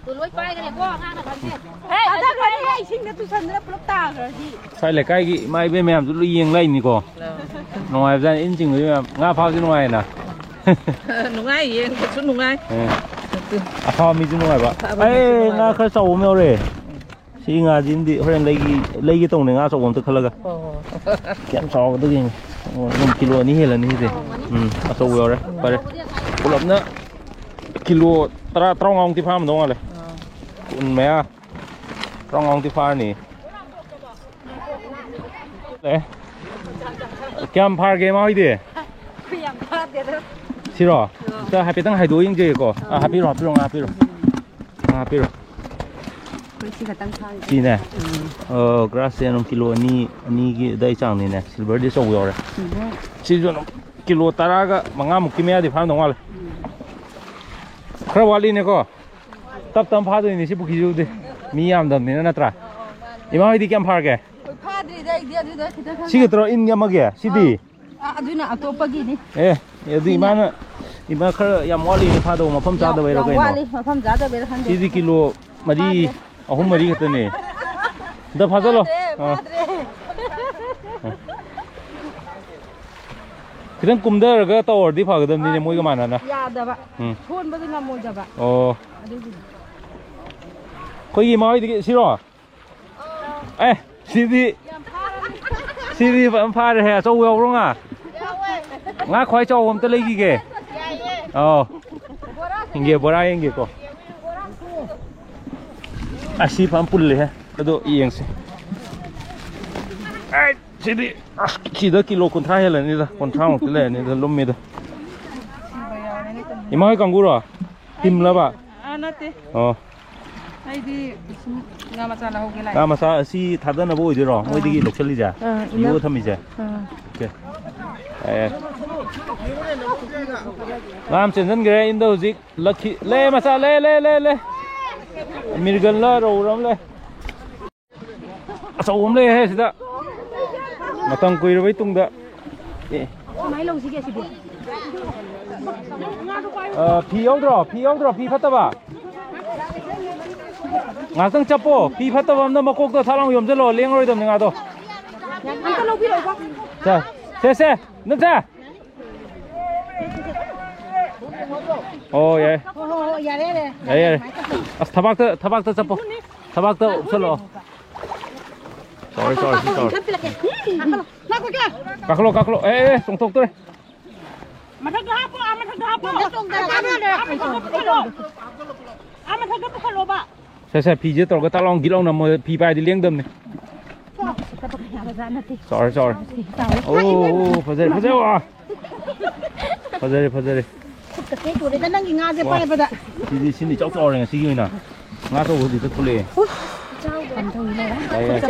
ꯂꯣꯏ ꯄꯥꯏꯒꯅꯤꯀꯣ, ꯑꯉꯥꯡꯅ ꯈꯪꯗꯦ꯫ ꯍꯦ, ꯊꯥꯗꯈ꯭ꯔꯅꯤ, ꯏꯁꯤꯡꯗ ꯇꯨꯁꯟꯗꯅ ꯄꯨꯂꯞ ꯇꯥꯈ꯭ꯔꯗꯤ꯫ ꯁ꯭ꯋꯥꯏ ꯂꯩꯀꯥꯏꯒꯤ ꯏꯃꯥ ꯏꯕꯦꯟ ꯃꯌꯥꯝꯁꯨ ꯂꯣꯏ ꯌꯦꯡ ꯂꯥꯛꯏꯅꯤꯀꯣ꯫ ꯅꯨꯡꯉꯥꯏꯕꯖꯥꯠꯅꯤ, ꯏꯟ ꯆꯤꯡꯕꯁꯨ ꯃꯌꯥꯝ꯫ ꯉꯥ ꯐꯥꯕꯁꯨ ꯅꯨꯡꯉꯥꯏꯅ꯫ ꯅꯨꯡꯉꯥꯏ, ꯌꯦꯡꯕꯁꯨ ꯅꯨꯡꯉꯥꯏ꯫ ꯑꯦ꯫ ꯑꯐꯥꯕ ꯃꯤꯁꯨ ꯅꯨꯡꯉꯥꯏꯕ꯫ ꯑꯐꯥꯕ ꯃꯤꯁꯨ ꯑꯩ ꯉꯥ ꯅꯨꯡꯉꯥꯏꯕ꯫ ꯈꯔ ꯆꯥꯎꯕ ꯑꯃ ꯌꯥꯎꯔꯦ꯫ ꯁꯤ ꯉꯥꯁꯤꯃꯗꯤ ꯍꯣꯔꯦꯟ ꯂꯩꯒꯦ, ꯂꯩꯒꯦ ꯇꯧꯅꯦ, ꯉꯥ ꯑꯆꯧꯕ ꯑꯝꯇ ꯈꯜꯂꯒ꯫ ꯍꯣꯏ, ꯍꯣꯏ꯫ ꯀꯌꯥꯝ ꯆꯥꯎꯒꯗꯒꯦ ꯌꯦꯡꯉꯨ꯫ ꯑꯣ, ꯑꯗꯨꯝ ꯀꯤꯂꯣ ꯑꯅꯤ ꯍꯦꯜꯂꯅꯤ ꯁꯤꯗꯤ꯫ ꯎꯝ, ꯑꯆꯧꯕ ꯌꯥꯎꯔꯦ꯫ ꯐꯔꯦ꯫ ꯄꯨꯂꯞꯅ ꯀꯤꯂꯣ ꯇꯔꯥ, ꯇꯔꯥꯃꯉꯥꯃꯨꯛꯇꯤ ꯐꯥꯔꯝꯗꯧ ꯃꯥꯜꯂꯦ꯫ ꯑꯥ꯫ ꯀꯨꯟ ꯃꯌꯥ꯫ ꯇꯔꯥꯃꯉꯥꯃꯨꯛꯇꯤ ꯐꯥꯔꯅꯤ꯫ ꯑꯦ꯫ ꯀꯌꯥꯝ ꯐꯥꯔꯒꯦ, ꯏꯃꯥ ꯍꯣꯏꯗꯤ? ꯌꯥꯝ ꯐꯥꯗꯦꯗ꯫ ꯁꯤꯔꯣ? ꯑꯥ꯫ ꯑꯝꯇ ꯍꯥꯏꯐꯦꯠꯇꯪ ꯍꯥꯏꯗꯣꯛꯑ ꯌꯦꯡꯖꯒꯦꯀꯣ꯫ ꯑꯥ, ꯍꯥꯞꯄꯤꯔꯣ, ꯍꯥꯞꯄꯤꯔꯣ, ꯉꯥ ꯍꯥꯞꯄꯤꯔꯣ꯫ ꯉꯥ ꯍꯥꯞꯄꯤꯔꯣ꯫ ꯑꯩꯈꯣꯏ ꯁꯤ ꯈꯛꯇꯪ ꯐꯥꯔꯦ꯫ ꯁꯤꯅꯦ? ꯎꯝ꯫ ꯑꯣ, ꯒ꯭ꯔꯥꯁ ꯁꯦ ꯑꯗꯨꯝ ꯀꯤꯂꯣ ꯑꯅꯤ, ꯑꯅꯤꯒꯤ ꯑꯗꯥꯏ ꯆꯥꯡꯅꯤꯅꯦ꯫ ꯁꯤꯜꯚꯔꯗꯤ ꯑꯆꯧꯕ ꯌꯥꯎꯔꯦ꯫ ꯁꯤꯜꯚꯔ꯫ ꯁꯤꯁꯨ ꯑꯗꯨꯝ ꯀꯤꯂꯣ ꯇꯔꯥꯒ ꯃꯉꯥꯃꯨꯛꯀꯤ ꯃꯌꯥꯗꯤ ꯐꯥꯔꯝꯗꯧ ꯃꯥꯜꯂꯦ꯫ ꯎꯝ꯫ ꯈꯔ ꯋꯥꯠꯂꯤꯅꯦꯀꯣ꯫ ꯇꯞ ꯇꯞ ꯐꯥꯗꯣꯏꯅꯤ ꯁꯤ ꯄꯨꯈ꯭ꯔꯤꯁꯤꯕꯨꯗꯤ꯫ ꯃꯤ ꯌꯥꯝꯗꯕꯅꯤꯅ ꯅꯠꯇ꯭ꯔꯥ? ꯏꯃꯥ ꯍꯣꯏꯗꯤ ꯀꯌꯥꯝ ꯐꯥꯔꯒꯦ? ꯑꯩꯈꯣꯏ ꯐꯥꯗ꯭ꯔꯤꯗ, ꯑꯩꯗꯤ ꯑꯗꯨꯗ ꯈꯤꯇꯪ ꯈꯛ ꯁꯤ ꯈꯛꯇꯔꯣ ꯏꯟ ꯑꯃꯒꯤ? ꯁꯤꯗꯤ? ꯑꯥ, ꯑꯗꯨꯅ ꯑꯇꯣꯞꯄꯒꯤꯅꯤ꯫ ꯑꯦ, ꯑꯗꯨ ꯁꯤꯅ ꯏꯃꯥꯅ, ꯏꯃꯥ ꯈꯔ ꯌꯥꯝ ꯋꯥꯠꯂꯤꯅꯦ ꯐꯥꯗꯧꯕ, ꯃꯐꯝ ꯌꯥꯝ, ꯆꯥꯗꯕꯩꯔꯣ ꯌꯥꯝ ꯀꯩꯅꯣ? ꯋꯥꯠꯂꯤ, ꯃꯐꯝ ꯆꯥꯗꯕꯩꯔ ꯈꯪꯗꯦ꯫ ꯁꯤꯗꯤ ꯀꯤꯂꯣ ꯃꯔꯤ, ꯐꯥꯗ꯭ꯔꯦ꯫ ꯑꯍꯨꯝ ꯃꯔꯤ ꯈꯛꯇꯅꯦ꯫ ꯑꯝꯇ ꯐꯥꯖꯜꯂꯣ꯫ ꯐꯥꯗ꯭ꯔꯦ, ꯑꯥ꯫ ꯐꯥꯗ꯭ꯔꯦ꯫ ꯑꯥ꯫ ꯈꯤꯇꯪ ꯀꯨꯝꯊꯔꯒ ꯇꯧꯔꯗꯤ ꯐꯒꯗꯕꯅꯤꯅꯦ, ꯑꯥ, ꯃꯣꯏꯒ ꯃꯥꯟꯅꯅ꯫ ꯌꯥꯗꯕ꯫ ꯎꯝ꯫ ꯁꯣꯟꯕꯗꯣ ꯉꯝꯃꯣꯏꯗꯕ꯫ ꯑꯣ꯫ ꯑꯗꯨꯒꯤꯅꯤ꯫ ꯑꯩꯈꯣꯏꯒꯤ ꯏꯃꯥ ꯍꯣꯏꯗꯒꯤ ꯁꯤꯔꯣ? ꯑꯦ, ꯁꯤꯗꯤ, ꯁꯤꯗꯤ ꯐꯖꯅ ꯐꯥꯔꯦꯍꯦ꯫ ꯑꯆꯧꯕ ꯌꯥꯎꯕ꯭ꯔꯣ ꯉꯥ? ꯉꯥ ꯈ꯭ꯋꯥꯏ ꯆꯥꯎꯕ ꯑꯝꯇ ꯂꯩꯈꯤꯒꯦ꯫ ꯑꯧ꯫ ꯌꯦꯡꯒꯦ, ꯕꯣꯔꯥ ꯌꯦꯡꯒꯦꯀꯣ꯫ ꯑꯁꯤ ꯐꯖꯅ ꯄꯨꯜꯂꯦꯍꯦ꯫ ꯑꯗꯣ ꯌꯦꯡꯁꯤ꯫ ꯑꯦ, ꯁꯤꯗꯤ, ꯑꯁ, ꯁꯤꯗ ꯀꯤꯂꯣ ꯀꯨꯟꯊ꯭ꯔꯥ ꯍꯦꯜꯂꯅꯤꯗ, ꯀꯨꯟꯊ꯭ꯔꯥꯃꯨꯛꯇꯤ ꯂꯩꯔꯅꯤꯗ, ꯂꯨꯝꯃꯤꯗ꯫ ꯏꯃꯥ ꯍꯣꯏ ꯀꯥꯡꯕꯨꯔꯣ? ꯇꯤꯝꯂꯕ? ꯑꯥ, ꯅꯠꯇꯦ꯫ ꯑꯣ꯫ ꯑꯩꯗꯤ ꯁꯨꯝ ꯉꯥ ꯃꯆꯥ ꯂꯧꯍꯧꯒꯦ ꯂꯥꯛꯑꯦ꯫ ꯉꯥ ꯃꯆꯥ ꯑꯁꯤ ꯊꯥꯗꯅꯕ ꯑꯣꯏꯗꯣꯏꯔꯣ? ꯑꯥ꯫ ꯃꯣꯏꯗꯒꯤ ꯂꯧꯁꯜꯂꯤꯁꯦ? ꯑꯥ, ꯏꯅꯝ-, ꯌꯣꯛꯑ ꯊꯝꯃꯤꯁꯦ? ꯑꯥ꯫ ꯑꯣꯀꯦ꯫ ꯑꯦ꯫ ꯂꯥꯝ ꯆꯦꯟꯁꯤꯟꯈ꯭ꯔꯦ ꯏꯟꯗ ꯍꯧꯖꯤꯛ꯫ ꯂꯛꯈꯤ ꯂꯩ ꯃꯆꯥ ꯂꯩ ꯂꯩ ꯂꯩ ꯂꯩ꯫ ꯃꯤꯔꯒꯜꯂ ꯔꯧꯔ ꯑꯃ ꯂꯩ꯫ ꯑꯆꯧꯕ ꯑꯃ ꯂꯩꯍꯦ ꯁꯤꯗ꯫ ꯃꯇꯝ ꯀꯨꯏꯔꯕꯩ ꯇꯨꯡꯗ꯫ ꯑꯦ꯫ ꯀꯃꯥꯏꯅ ꯂꯧꯁꯤꯒꯦ ꯁꯤꯗꯤ? ꯑ, ꯐꯤ ꯌꯥꯎꯗ꯭ꯔꯣ? ꯐꯤ ꯌꯥꯎꯗ꯭ꯔꯣ? ꯐꯤ ꯐꯠꯇꯕ? ꯉꯥꯛꯇꯪ ꯆꯞꯄꯣ꯫ ꯐꯤ ꯐꯠꯇꯕ ꯑꯝꯅ ꯃꯀꯣꯛꯇ ꯊꯥ ꯂꯥꯎ ꯌꯣꯝꯁꯤꯜꯂꯣ꯫ ꯂꯦꯡꯉꯔꯣꯏꯗꯕꯅꯤ ꯉꯥꯗꯣ꯫ ꯑꯝꯇ ꯂꯧꯕꯤꯔꯛꯎꯀꯣ꯫ ꯁꯦ, ꯁꯦ, ꯁꯦ, ꯅꯝꯁꯦ꯫ ꯑꯣ, ꯌꯥꯏ꯫ ꯍꯣꯏ, ꯍꯣꯏ, ꯍꯣꯏ, ꯌꯥꯔꯦ, ꯌꯥꯔꯦ꯫ ꯌꯥꯔꯦ, ꯌꯥꯔꯦ꯫ ꯑꯁ, ꯊꯕꯥꯛꯇ, ꯊꯕꯥꯛꯇ ꯆꯞꯄꯣ꯫ ꯊꯕꯥꯛꯇ ꯎꯞꯁꯜꯂꯛꯑꯣ꯫ ꯆꯥꯎꯔꯦ, ꯆꯥꯎꯔꯦ, ꯁꯤ ꯆꯥꯎꯔꯦ꯫ ꯏꯟꯈꯠꯄꯤꯔꯛꯀꯦ꯫ ꯀꯥꯈꯠꯂꯣ, ꯀꯥꯈꯠꯂꯣ꯫ ꯑꯦ, ꯑꯦ, ꯆꯣꯡꯊꯣꯛꯇꯣꯔꯦ꯫ ꯃꯊꯛꯇ ꯍꯥꯞꯄꯣ, ꯑꯥ, ꯃꯊꯛꯇ ꯍꯥꯞꯄꯣ꯫ ꯑꯥ, ꯃꯊꯛꯇ ꯄꯨꯈꯠꯂꯣ꯫ ꯑꯥ, ꯃꯊꯛꯇ ꯄꯨꯈꯠꯂꯣꯕ꯫ ꯁꯦ, ꯁꯦ, ꯐꯤꯁꯦ ꯇꯧꯔꯒ ꯇꯥꯛ ꯂꯥꯎꯅ ꯒꯤꯠ ꯂꯥꯎꯅ ꯅꯝꯃꯣ, ꯐꯤ ꯄꯥꯏꯔꯗꯤ ꯂꯦꯡꯗꯕꯅꯦ꯫ ꯆꯥꯎꯔꯦ, ꯆꯥꯎꯔꯦ꯫ ꯑꯣ, ꯑꯣ, ꯐꯖꯔꯦ, ꯐꯖꯔꯦ, ꯋꯥ꯫ ꯐꯖꯔꯦ, ꯐꯖꯔꯦ꯫ ꯈꯨꯠꯀ ꯇꯦꯛꯇꯣꯔꯦꯗ ꯅꯪꯒꯤ ꯉꯥꯁꯦ ꯋꯥ꯫ ꯄꯥꯏꯕꯗ꯫ ꯁꯤꯗꯤ, ꯁꯤꯅ ꯏꯆꯥꯎ ꯆꯥꯎꯔꯦ ꯉꯁꯤꯒꯤ ꯑꯣꯏꯅ꯫ ꯉꯥ ꯑꯆꯧꯕ ꯍꯧꯖꯤꯛꯇ ꯊꯣꯛꯂꯛꯑꯦ꯫ ꯀꯝꯗꯧꯔꯤꯅꯣ? ꯌꯥꯏ, ꯌꯥꯏ꯫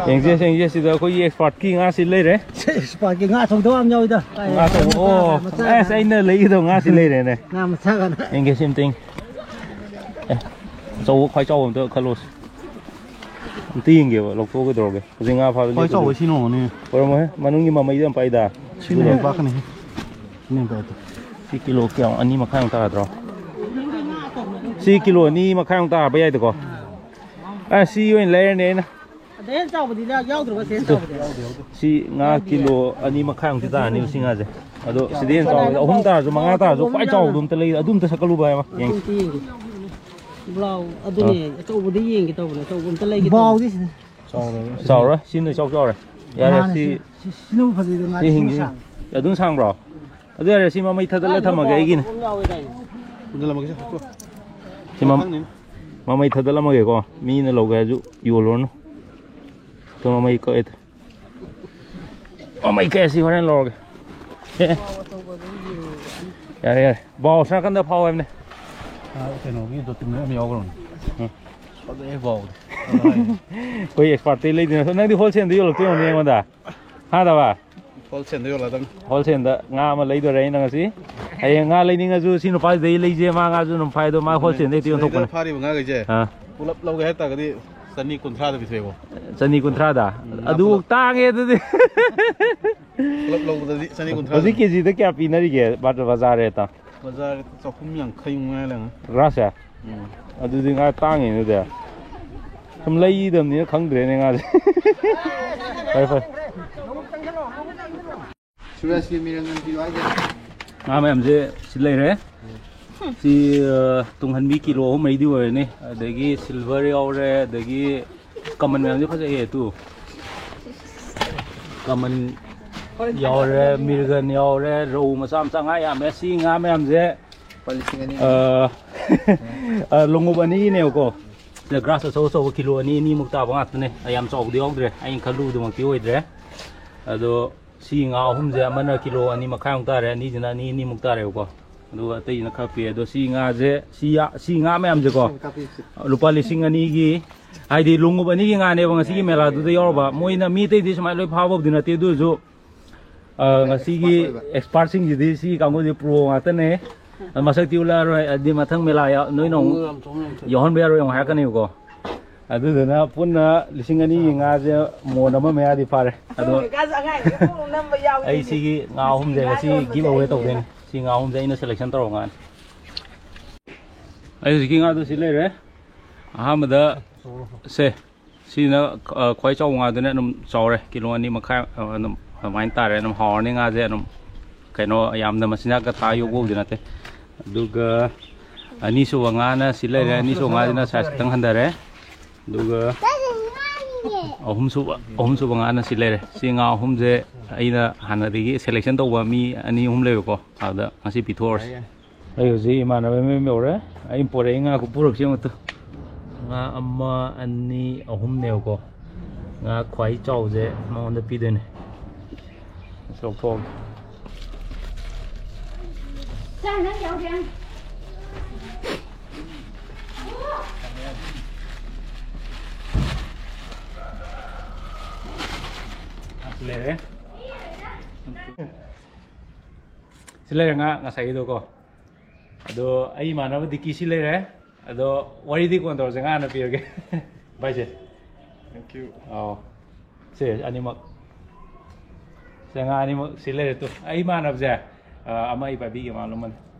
ꯌꯦꯡꯁꯦ, ꯌꯦꯡꯁꯦ, ꯁꯤꯗ ꯑꯩꯈꯣꯏꯒꯤ ꯑꯦꯛꯁꯄꯥꯔꯠꯀꯤ ꯉꯥꯁꯤ ꯂꯩꯔꯦ꯫ ꯑꯦꯛꯁꯄꯥꯔꯠꯀꯤ ꯉꯥ ꯑꯆꯧꯕ ꯌꯥꯝ ꯌꯥꯎꯋꯤꯗ꯫ ꯉꯥ ꯑꯆꯧꯕ, ꯑꯣ, ꯃꯆꯥ ꯑꯁ, ꯉꯥ꯫ ꯑꯩꯅ ꯂꯩꯒꯗꯕ ꯉꯥꯁꯤ ꯂꯩꯔꯦꯅꯦ꯫ ꯉꯥ ꯃꯆꯥ ꯉꯥ꯫ ꯌꯦꯡꯒꯦ, ꯁꯤ ꯑꯝꯇ ꯌꯦꯡꯒꯦ꯫ ꯑꯦ, ꯑꯆꯧꯕ, ꯈ꯭ꯋꯥꯏ ꯆꯥꯎꯕ ꯑꯝꯇ ꯈꯜꯂꯣꯁꯦ꯫ ꯑꯝꯇ ꯌꯦꯡꯒꯦꯕ, ꯂꯧꯊꯣꯛꯑꯒ ꯀꯩꯗꯧꯔꯒꯦ? ꯍꯧꯖꯤꯛ ꯉꯥ ꯐꯥꯕ ꯈ꯭ꯋꯥꯏ ꯂꯦꯞꯄꯗꯤ ꯆꯥꯎꯕ ꯁꯤ ꯅꯣꯡꯃꯅꯤ꯫ ꯑꯣꯏꯔꯝꯃꯣꯏꯍꯦ, ꯃꯅꯨꯡꯒꯤ ꯃꯃꯩꯗꯤ ꯌꯥꯝ ꯄꯥꯏꯗ꯫ ꯁꯤꯅ ꯍꯦꯟꯅ ꯄꯥꯛꯀꯅꯤ꯫ ꯁꯤꯅ ꯍꯦꯟꯅ ꯄꯥꯛꯀꯅꯤ꯫ ꯁꯤ ꯀꯤꯂꯣ ꯀꯌꯥ? ꯑꯅꯤ ꯃꯈꯥꯏꯃꯨꯛ ꯇꯥꯔꯗ꯭ꯔꯣ? ꯁꯤ ꯀꯤꯂꯣ ꯑꯅꯤ ꯃꯈꯥꯏꯃꯨꯛ ꯇꯥꯔꯕ ꯌꯥꯏꯗꯀꯣ? ꯑ, ꯁꯤ ꯑꯣꯏꯅ ꯂꯩꯔꯅꯤ ꯑꯩꯅ꯫ ꯑꯗꯩ ꯍꯦꯟꯅ ꯆꯥꯎꯕꯗꯤ ꯌꯥꯎꯗ꯭ꯔꯕ, ꯁꯤ ꯍꯦꯟꯅ ꯆꯥꯎꯕꯗꯤ? ꯁꯤ ꯉꯥ ꯀꯤꯂꯣ ꯑꯅꯤ ꯃꯈꯥꯏꯃꯨꯛꯇꯤ ꯇꯥꯔꯅꯤ ꯁꯤ ꯉꯥꯁꯦ꯫ ꯑꯗꯣ ꯁꯤꯗꯩ ꯍꯦꯟꯅ ꯆꯥꯎꯕꯗꯤ, ꯑꯍꯨꯝ ꯇꯥꯔꯁꯨ, ꯃꯉꯥ ꯇꯥꯔꯁꯨ, ꯈ꯭ꯋꯥꯏ ꯆꯥꯎꯕꯗꯣ ꯑꯝꯇ ꯂꯩ-, ꯑꯗꯨ ꯑꯝꯇ ꯁꯛꯀꯠꯂꯨꯕ ꯍꯥꯏꯕ ꯌꯦꯡꯁꯤ꯫ ꯑꯝꯇ ꯌꯦꯡꯒꯦ꯫ ꯕ꯭ꯂꯥꯎ-, ꯑꯗꯨꯅꯦ, ꯑꯥ꯫ ꯑꯆꯧꯕꯗꯤ ꯌꯦꯡꯒꯦ ꯇꯧꯕꯅꯦ, ꯑꯆꯧꯕ ꯑꯝꯇ ꯂꯩꯒꯦ ꯇꯧꯕꯅꯦ꯫ ꯕꯥꯎꯗꯤ ꯁꯤꯗ ꯆꯥꯎꯔꯣꯏ꯫ ꯁꯤꯅ ꯏꯆꯥꯎ ꯆꯥꯎꯔꯦ꯫ ꯌꯥꯔꯦ, ꯃꯥꯅꯦ, ꯁꯤ, ꯁꯤ, ꯁꯤ, ꯁꯤꯅꯕꯨ ꯐꯖꯩꯗ, ꯁꯤ ꯉꯥꯁꯦ ꯁꯤꯅ ꯍꯤꯡꯉꯤ꯫ ꯁꯥꯡꯉꯦ꯫ ꯑꯗꯨꯅ ꯁꯥꯡꯕ꯭ꯔꯣ? ꯑꯗꯨ ꯌꯥꯔꯦ, ꯁꯤ ꯃꯃꯩ ꯊꯥꯗꯠꯂ ꯊꯝꯃꯒꯦ ꯑꯩꯒꯤꯅ꯫ ꯍꯨꯟꯖꯜꯂꯝꯃꯒꯦ, ꯁꯦ, ꯇꯣꯛ꯫ ꯁꯤ ꯃꯝ-, ꯈꯪꯅꯤ꯫ ꯃꯃꯩ ꯊꯥꯗꯠꯂꯝꯃꯒꯦꯀꯣ꯫ ꯃꯤꯅ ꯂꯧꯒꯦ ꯍꯥꯏꯔꯁꯨ ꯌꯣꯜꯂꯨꯔꯅꯨ꯫ ꯑꯗꯣ ꯃꯃꯩ ꯀꯛꯑꯦ꯫ ꯃꯃꯩ ꯀꯛꯑꯦ, ꯁꯤ ꯍꯣꯔꯦꯟ ꯂꯧꯔꯒꯦ꯫ ꯑꯦ꯫ ꯌꯥꯔꯦ, ꯌꯥꯔꯦ꯫ ꯕꯥꯎ ꯑꯁꯣꯝ ꯅꯥꯀꯟꯗ ꯐꯥꯎ ꯍꯥꯏꯕꯅꯦ꯫ ꯑꯥ, ꯀꯩꯅꯣꯒꯤ ꯗꯣꯇꯤꯟ ꯑꯃ ꯌꯥꯎꯈ꯭ꯔꯕꯅꯦ꯫ ꯎꯝ꯫ ꯐꯖꯩ, ꯕꯥꯎꯗꯤ꯫ ꯑꯩꯈꯣꯏ ꯑꯦꯛꯁꯄꯥꯔꯠꯇꯩ ꯂꯩꯗꯣꯏꯅꯦ꯫ ꯅꯪꯗꯤ ꯍꯣꯜꯁꯦꯜꯗ ꯌꯣꯜꯂꯛꯇꯣꯏ ꯑꯣꯏꯔꯝꯅꯤ ꯑꯩꯉꯣꯟꯗ꯫ ꯍꯥ, ꯗꯕꯥ? ꯍꯣꯜꯁꯦꯜꯗ ꯌꯣꯜꯂꯗꯝꯅꯤ꯫ ꯍꯣꯜꯁꯦꯜꯗ ꯉꯥ ꯑꯃ ꯂꯩꯗꯣꯔꯦ ꯑꯩꯅ ꯉꯁꯤ꯫ ꯍꯌꯦꯡ ꯉꯥ ꯂꯩꯅꯤꯡꯉꯁꯨ ꯁꯤ ꯅꯨꯄꯥꯁꯤꯗꯒꯤ ꯂꯩꯁꯦ, ꯃꯥ ꯉꯥꯁꯨ ꯑꯗꯨꯝ ꯐꯥꯏ, ꯑꯗꯣ ꯃꯥ ꯍꯣꯜꯁꯦꯜꯗ ꯍꯦꯛꯇ ꯁꯤꯗꯩꯗ ꯌꯣꯟꯊꯣꯛꯄꯅꯦ꯫ ꯐꯥꯔꯤꯕ ꯉꯥꯈꯩꯁꯦ ꯑꯥ꯫ ꯄꯨꯂꯞ ꯂꯧꯒꯦ ꯍꯥꯏ ꯇꯥꯔꯒꯗꯤ ꯆꯅꯤ ꯀꯨꯟꯊ꯭ꯔꯥꯗ ꯄꯤꯊꯣꯛꯑꯦꯕꯣ꯫ ꯆꯅꯤ ꯀꯨꯟꯊ꯭ꯔꯥꯗ? ꯎꯝ, ꯉꯥ ꯑꯗꯨ ꯄꯨꯂꯞ꯫ ꯇꯥꯡꯉꯦ ꯑꯗꯨꯗꯤ꯫ ꯄꯨꯂꯞ ꯂꯧꯕꯗꯗꯤ ꯆꯅꯤ ꯀꯨꯟꯊ꯭ꯔꯥ꯫ ꯍꯧꯖꯤꯛ ꯀꯦꯖꯤꯗ ꯀꯌꯥ ꯄꯤꯅꯔꯤꯒꯦ ꯕꯥ-, ꯕꯖꯥꯔ ꯔꯦꯠꯇ? ꯕꯖꯥꯔ ꯆꯍꯨꯝ ꯌꯥꯡꯈꯩ ꯃꯨꯛ ꯃꯌꯥ ꯂꯩꯔꯝꯒꯅꯤ꯫ ꯒ꯭ꯔꯥꯁꯁꯦ? ꯎꯝ꯫ ꯑꯗꯨꯗꯤ ꯉꯥ ꯇꯥꯡꯉꯤꯅꯦ ꯑꯗꯨꯗꯤ꯫ ꯁꯨꯝ ꯂꯩꯗꯕꯅꯤꯅ ꯈꯪꯗ꯭ꯔꯦꯅꯦ ꯉꯥꯁꯦ꯫ ꯐꯔꯦ, ꯐꯔꯦ꯫ ꯁꯨꯔꯖꯀꯤ ꯃꯤꯔꯪ ꯄꯤꯌꯨ ꯍꯥꯏꯁꯦ꯫ ꯉꯥ ꯃꯌꯥꯝꯁꯦ ꯁꯤ ꯂꯩꯔꯦ꯫ ꯁꯤ, ꯑ, ꯇꯨꯡꯍꯟꯕꯤ ꯀꯤꯂꯣ ꯑꯍꯨꯝ ꯃꯔꯤꯗꯤ ꯑꯣꯏꯔꯅꯤ꯫ ꯑꯗꯒꯤ ꯁꯤꯜꯚꯔ ꯌꯥꯎꯔꯦ, ꯑꯗꯒꯤ ꯀꯃꯟ ꯃꯌꯥꯝꯁꯦ ꯐꯖꯩꯌꯦ ꯇꯨ꯫ ꯀꯃꯟ ꯌꯥꯎꯔꯦ, ꯃꯤꯔꯒꯟ ꯌꯥꯎꯔꯦ, ꯔꯧ ꯃꯆꯥ ꯃꯆꯥ ꯉꯥ ꯌꯥꯝꯃꯦ꯫ ꯁꯤ ꯉꯥ ꯃꯌꯥꯝꯁꯦ, ꯂꯨꯄꯥ ꯂꯤꯁꯤꯡ ꯑꯅꯤ꯫ ꯑ, ꯑ, ꯂꯣꯡꯎꯞ ꯑꯅꯤꯒꯤꯅꯦꯕꯀꯣ꯫ ꯁꯤꯗ ꯒ꯭ꯔꯥꯁ ꯑꯆꯧ ꯑꯆꯧꯕ ꯀꯤꯂꯣ ꯑꯅꯤ, ꯑꯅꯤꯃꯨꯛ ꯇꯥꯕ ꯉꯥꯛꯇꯅꯦ꯫ ꯑ, ꯌꯥꯝ ꯆꯥꯎꯕꯗꯤ ꯌꯥꯎꯗ꯭ꯔꯦ꯫ ꯑꯩꯅ ꯈꯜꯂꯨꯕꯗꯨꯃꯛꯇꯤ ꯑꯣꯏꯗ꯭ꯔꯦ꯫ ꯑꯗꯣ ꯁꯤ ꯉꯥ ꯑꯍꯨꯝꯁꯦ ꯑꯃꯅ ꯀꯤꯂꯣ ꯑꯅꯤ ꯃꯈꯥꯏꯃꯨꯛ ꯇꯥꯔꯦ, ꯑꯅꯤꯁꯤꯅ ꯑꯅꯤ ꯑꯅꯤꯃꯨꯛ ꯇꯥꯔꯦꯕꯀꯣ꯫ ꯑꯗꯨꯒ ꯑꯇꯩꯁꯤꯅ ꯈꯔ ꯄꯤꯛꯑꯦ꯫ ꯑꯗꯣ ꯁꯤ ꯉꯥꯁꯦ, ꯁꯤ ꯌꯥ-, ꯁꯤ ꯉꯥ ꯃꯌꯥꯝꯁꯦꯀꯣ, ꯂꯨꯄꯥ ꯂꯤꯁꯤꯡ ꯑꯅꯤꯒꯤ, ꯍꯥꯏꯗꯤ ꯂꯣꯡꯎꯞ ꯑꯅꯤꯒꯤ ꯉꯥꯅꯦꯕ ꯉꯁꯤꯒꯤ ꯃꯦꯂꯥꯗꯨꯗ ꯌꯥꯎꯔꯕ꯫ ꯃꯣꯏꯅ ꯃꯤ ꯑꯇꯩꯗꯤ ꯁꯨꯃꯥꯏꯅ ꯂꯣꯏ ꯐꯥꯕꯕꯨꯗꯤ ꯅꯠꯇꯦ, ꯑꯗꯨ ꯑꯣꯏꯔꯁꯨ, ꯑ, ꯉꯁꯤꯒꯤ ꯑꯦꯛꯁꯄꯥꯔꯠꯁꯤꯡꯁꯤꯗꯤ ꯁꯤ ꯀꯥꯡꯕꯨꯁꯦ ꯄ꯭ꯔꯣ ꯉꯥꯛꯇꯅꯦ꯫ ꯃꯁꯛꯇꯤ ꯎꯠꯂꯛꯑꯔꯣꯏ, ꯍꯥꯏꯗꯤ ꯃꯊꯪ ꯃꯦꯂꯥ ꯌꯥꯎ-, ꯅꯣꯏꯅ ꯑꯃꯨꯛ ꯌꯥꯎꯍꯟꯕ ꯌꯥꯔꯣꯏ ꯑꯃꯨꯛ ꯍꯥꯏꯔꯛꯀꯅꯦꯕꯀꯣ꯫ ꯑꯗꯨꯗꯨꯅ ꯄꯨꯟꯅ ꯂꯤꯁꯤꯡ ꯑꯅꯤꯒꯤ ꯉꯥꯁꯦ ꯃꯣꯟ ꯑꯃ ꯃꯌꯥꯗꯤ ꯐꯥꯔꯦ꯫ ꯑꯗꯣ ꯀꯥꯁꯦ ꯑꯉꯥꯡꯁꯦ ꯄꯨꯛ ꯅꯝꯕ ꯌꯥꯎꯏ꯫ ꯑꯩ ꯁꯤꯒꯤ ꯉꯥ ꯑꯍꯨꯝꯁꯦ ꯉꯁꯤ ꯉꯥ ꯌꯣꯟꯕꯁꯦ ꯒꯤꯐ ꯑꯋꯦ ꯑꯩꯅ ꯇꯧꯗꯣꯏꯅꯦ꯫ ꯁꯤ ꯉꯥ ꯑꯍꯨꯝꯁꯦ ꯑꯩꯅ ꯁꯦꯂꯦꯛꯁꯟ ꯇꯧꯔ ꯉꯥꯅꯤ꯫ ꯑꯩ ꯍꯧꯖꯤꯛꯀꯤ ꯉꯥꯗꯣ ꯁꯤ ꯂꯩꯔꯦ꯫ ꯑꯍꯥꯟꯕꯗ ꯁꯦ, ꯁꯤꯅ, ꯑ, ꯈ꯭ꯋꯥꯏ ꯆꯥꯎꯕ ꯉꯥꯗꯨꯅ ꯑꯗꯨꯝ ꯆꯥꯎꯔꯦ, ꯀꯤꯂꯣ ꯑꯅꯤ ꯃꯈꯥꯏ, ꯑ, ꯑꯗꯨꯝ ꯑꯗꯨꯃꯥꯏꯅ ꯇꯥꯔꯦ꯫ ꯑꯗꯨꯝ ꯍꯥꯎꯔꯅꯤ ꯉꯥꯁꯦ꯫ ꯑꯗꯨꯝ ꯀꯩꯅꯣ, ꯌꯥꯝꯅ ꯃꯆꯤꯟꯖꯥꯛꯀ ꯊꯥ ꯌꯣꯛꯄꯕꯨꯗꯤ ꯅꯠꯇꯦ꯫ ꯑꯗꯨꯒ ꯑꯅꯤꯁꯨꯕ ꯉꯥꯅ ꯁꯤ ꯂꯩꯔꯦ꯫ ꯑꯅꯤꯁꯨꯕ ꯉꯥꯁꯤꯅ ꯁꯥꯏꯖ ꯈꯤꯇꯪ ꯍꯟꯊꯔꯦ꯫ ꯑꯗꯨꯒ ꯑꯍꯨꯝꯁꯨꯕ, ꯑꯍꯨꯝꯁꯨꯕ ꯉꯥꯅ ꯁꯤ ꯂꯩꯔꯦ꯫ ꯁꯤ ꯉꯥ ꯑꯍꯨꯝꯁꯦ ꯑꯩꯅ ꯍꯥꯟꯅꯗꯒꯤ ꯁꯦꯂꯦꯛꯁꯟ ꯇꯧꯕ ꯃꯤ ꯑꯅꯤ ꯑꯍꯨꯝ ꯂꯩꯕꯀꯣ, ꯑꯗꯨꯗ ꯉꯁꯤ ꯄꯤꯊꯣꯛꯑꯔꯁꯤ꯫ ꯑꯩ ꯍꯧꯖꯤꯛ ꯏꯃꯥꯟꯅꯕ ꯑꯃ ꯌꯧꯔꯦ꯫ ꯑꯩꯅ ꯄꯣꯔꯛꯏ ꯉꯥ ꯈꯨꯄꯨꯔꯛꯁꯦ ꯑꯃꯨꯛꯇ꯫ ꯉꯥ ꯑꯃ, ꯑꯅꯤ, ꯑꯍꯨꯝꯅꯦꯕꯀꯣ꯫ ꯉꯥ ꯈ꯭ꯋꯥꯏ ꯆꯥꯎꯕꯁꯦ ꯃꯉꯣꯟꯗ ꯄꯤꯗꯣꯏꯅꯦ꯫ ꯂꯧꯊꯣꯛꯑꯒꯦ꯫ ꯂꯩꯔꯦ꯫ ꯁꯤ ꯂꯩꯔꯦ ꯉꯥ ꯉꯁꯥꯏꯒꯤꯗꯣꯀꯣ꯫ ꯑꯗꯣ ꯑꯩ ꯏꯃꯥꯟꯅꯕ ꯗꯤꯀꯤ ꯁꯤ ꯂꯩꯔꯦ꯫ ꯑꯗꯣ ꯋꯥꯔꯤꯗꯤ ꯀꯣꯟ ꯇꯧꯔꯁꯦ, ꯉꯥ ꯍꯥꯟꯅ ꯄꯤꯔꯒꯦ꯫ ꯚꯥꯏꯁꯦ꯫ Thank you. ꯑꯧ꯫ ꯁꯦ ꯑꯅꯤꯃꯛ꯫ ꯁꯦ ꯉꯥ ꯑꯅꯤꯃꯛ ꯁꯤ ꯂꯩꯔꯦ ꯇꯨ꯫ ꯑꯩ ꯏꯃꯥꯟꯅꯕꯁꯦ, ꯑ, ꯑꯃ ꯑꯩ ꯄꯥꯏꯕꯤꯒꯦ, ꯃꯥ ꯂꯨꯝꯃꯟ꯫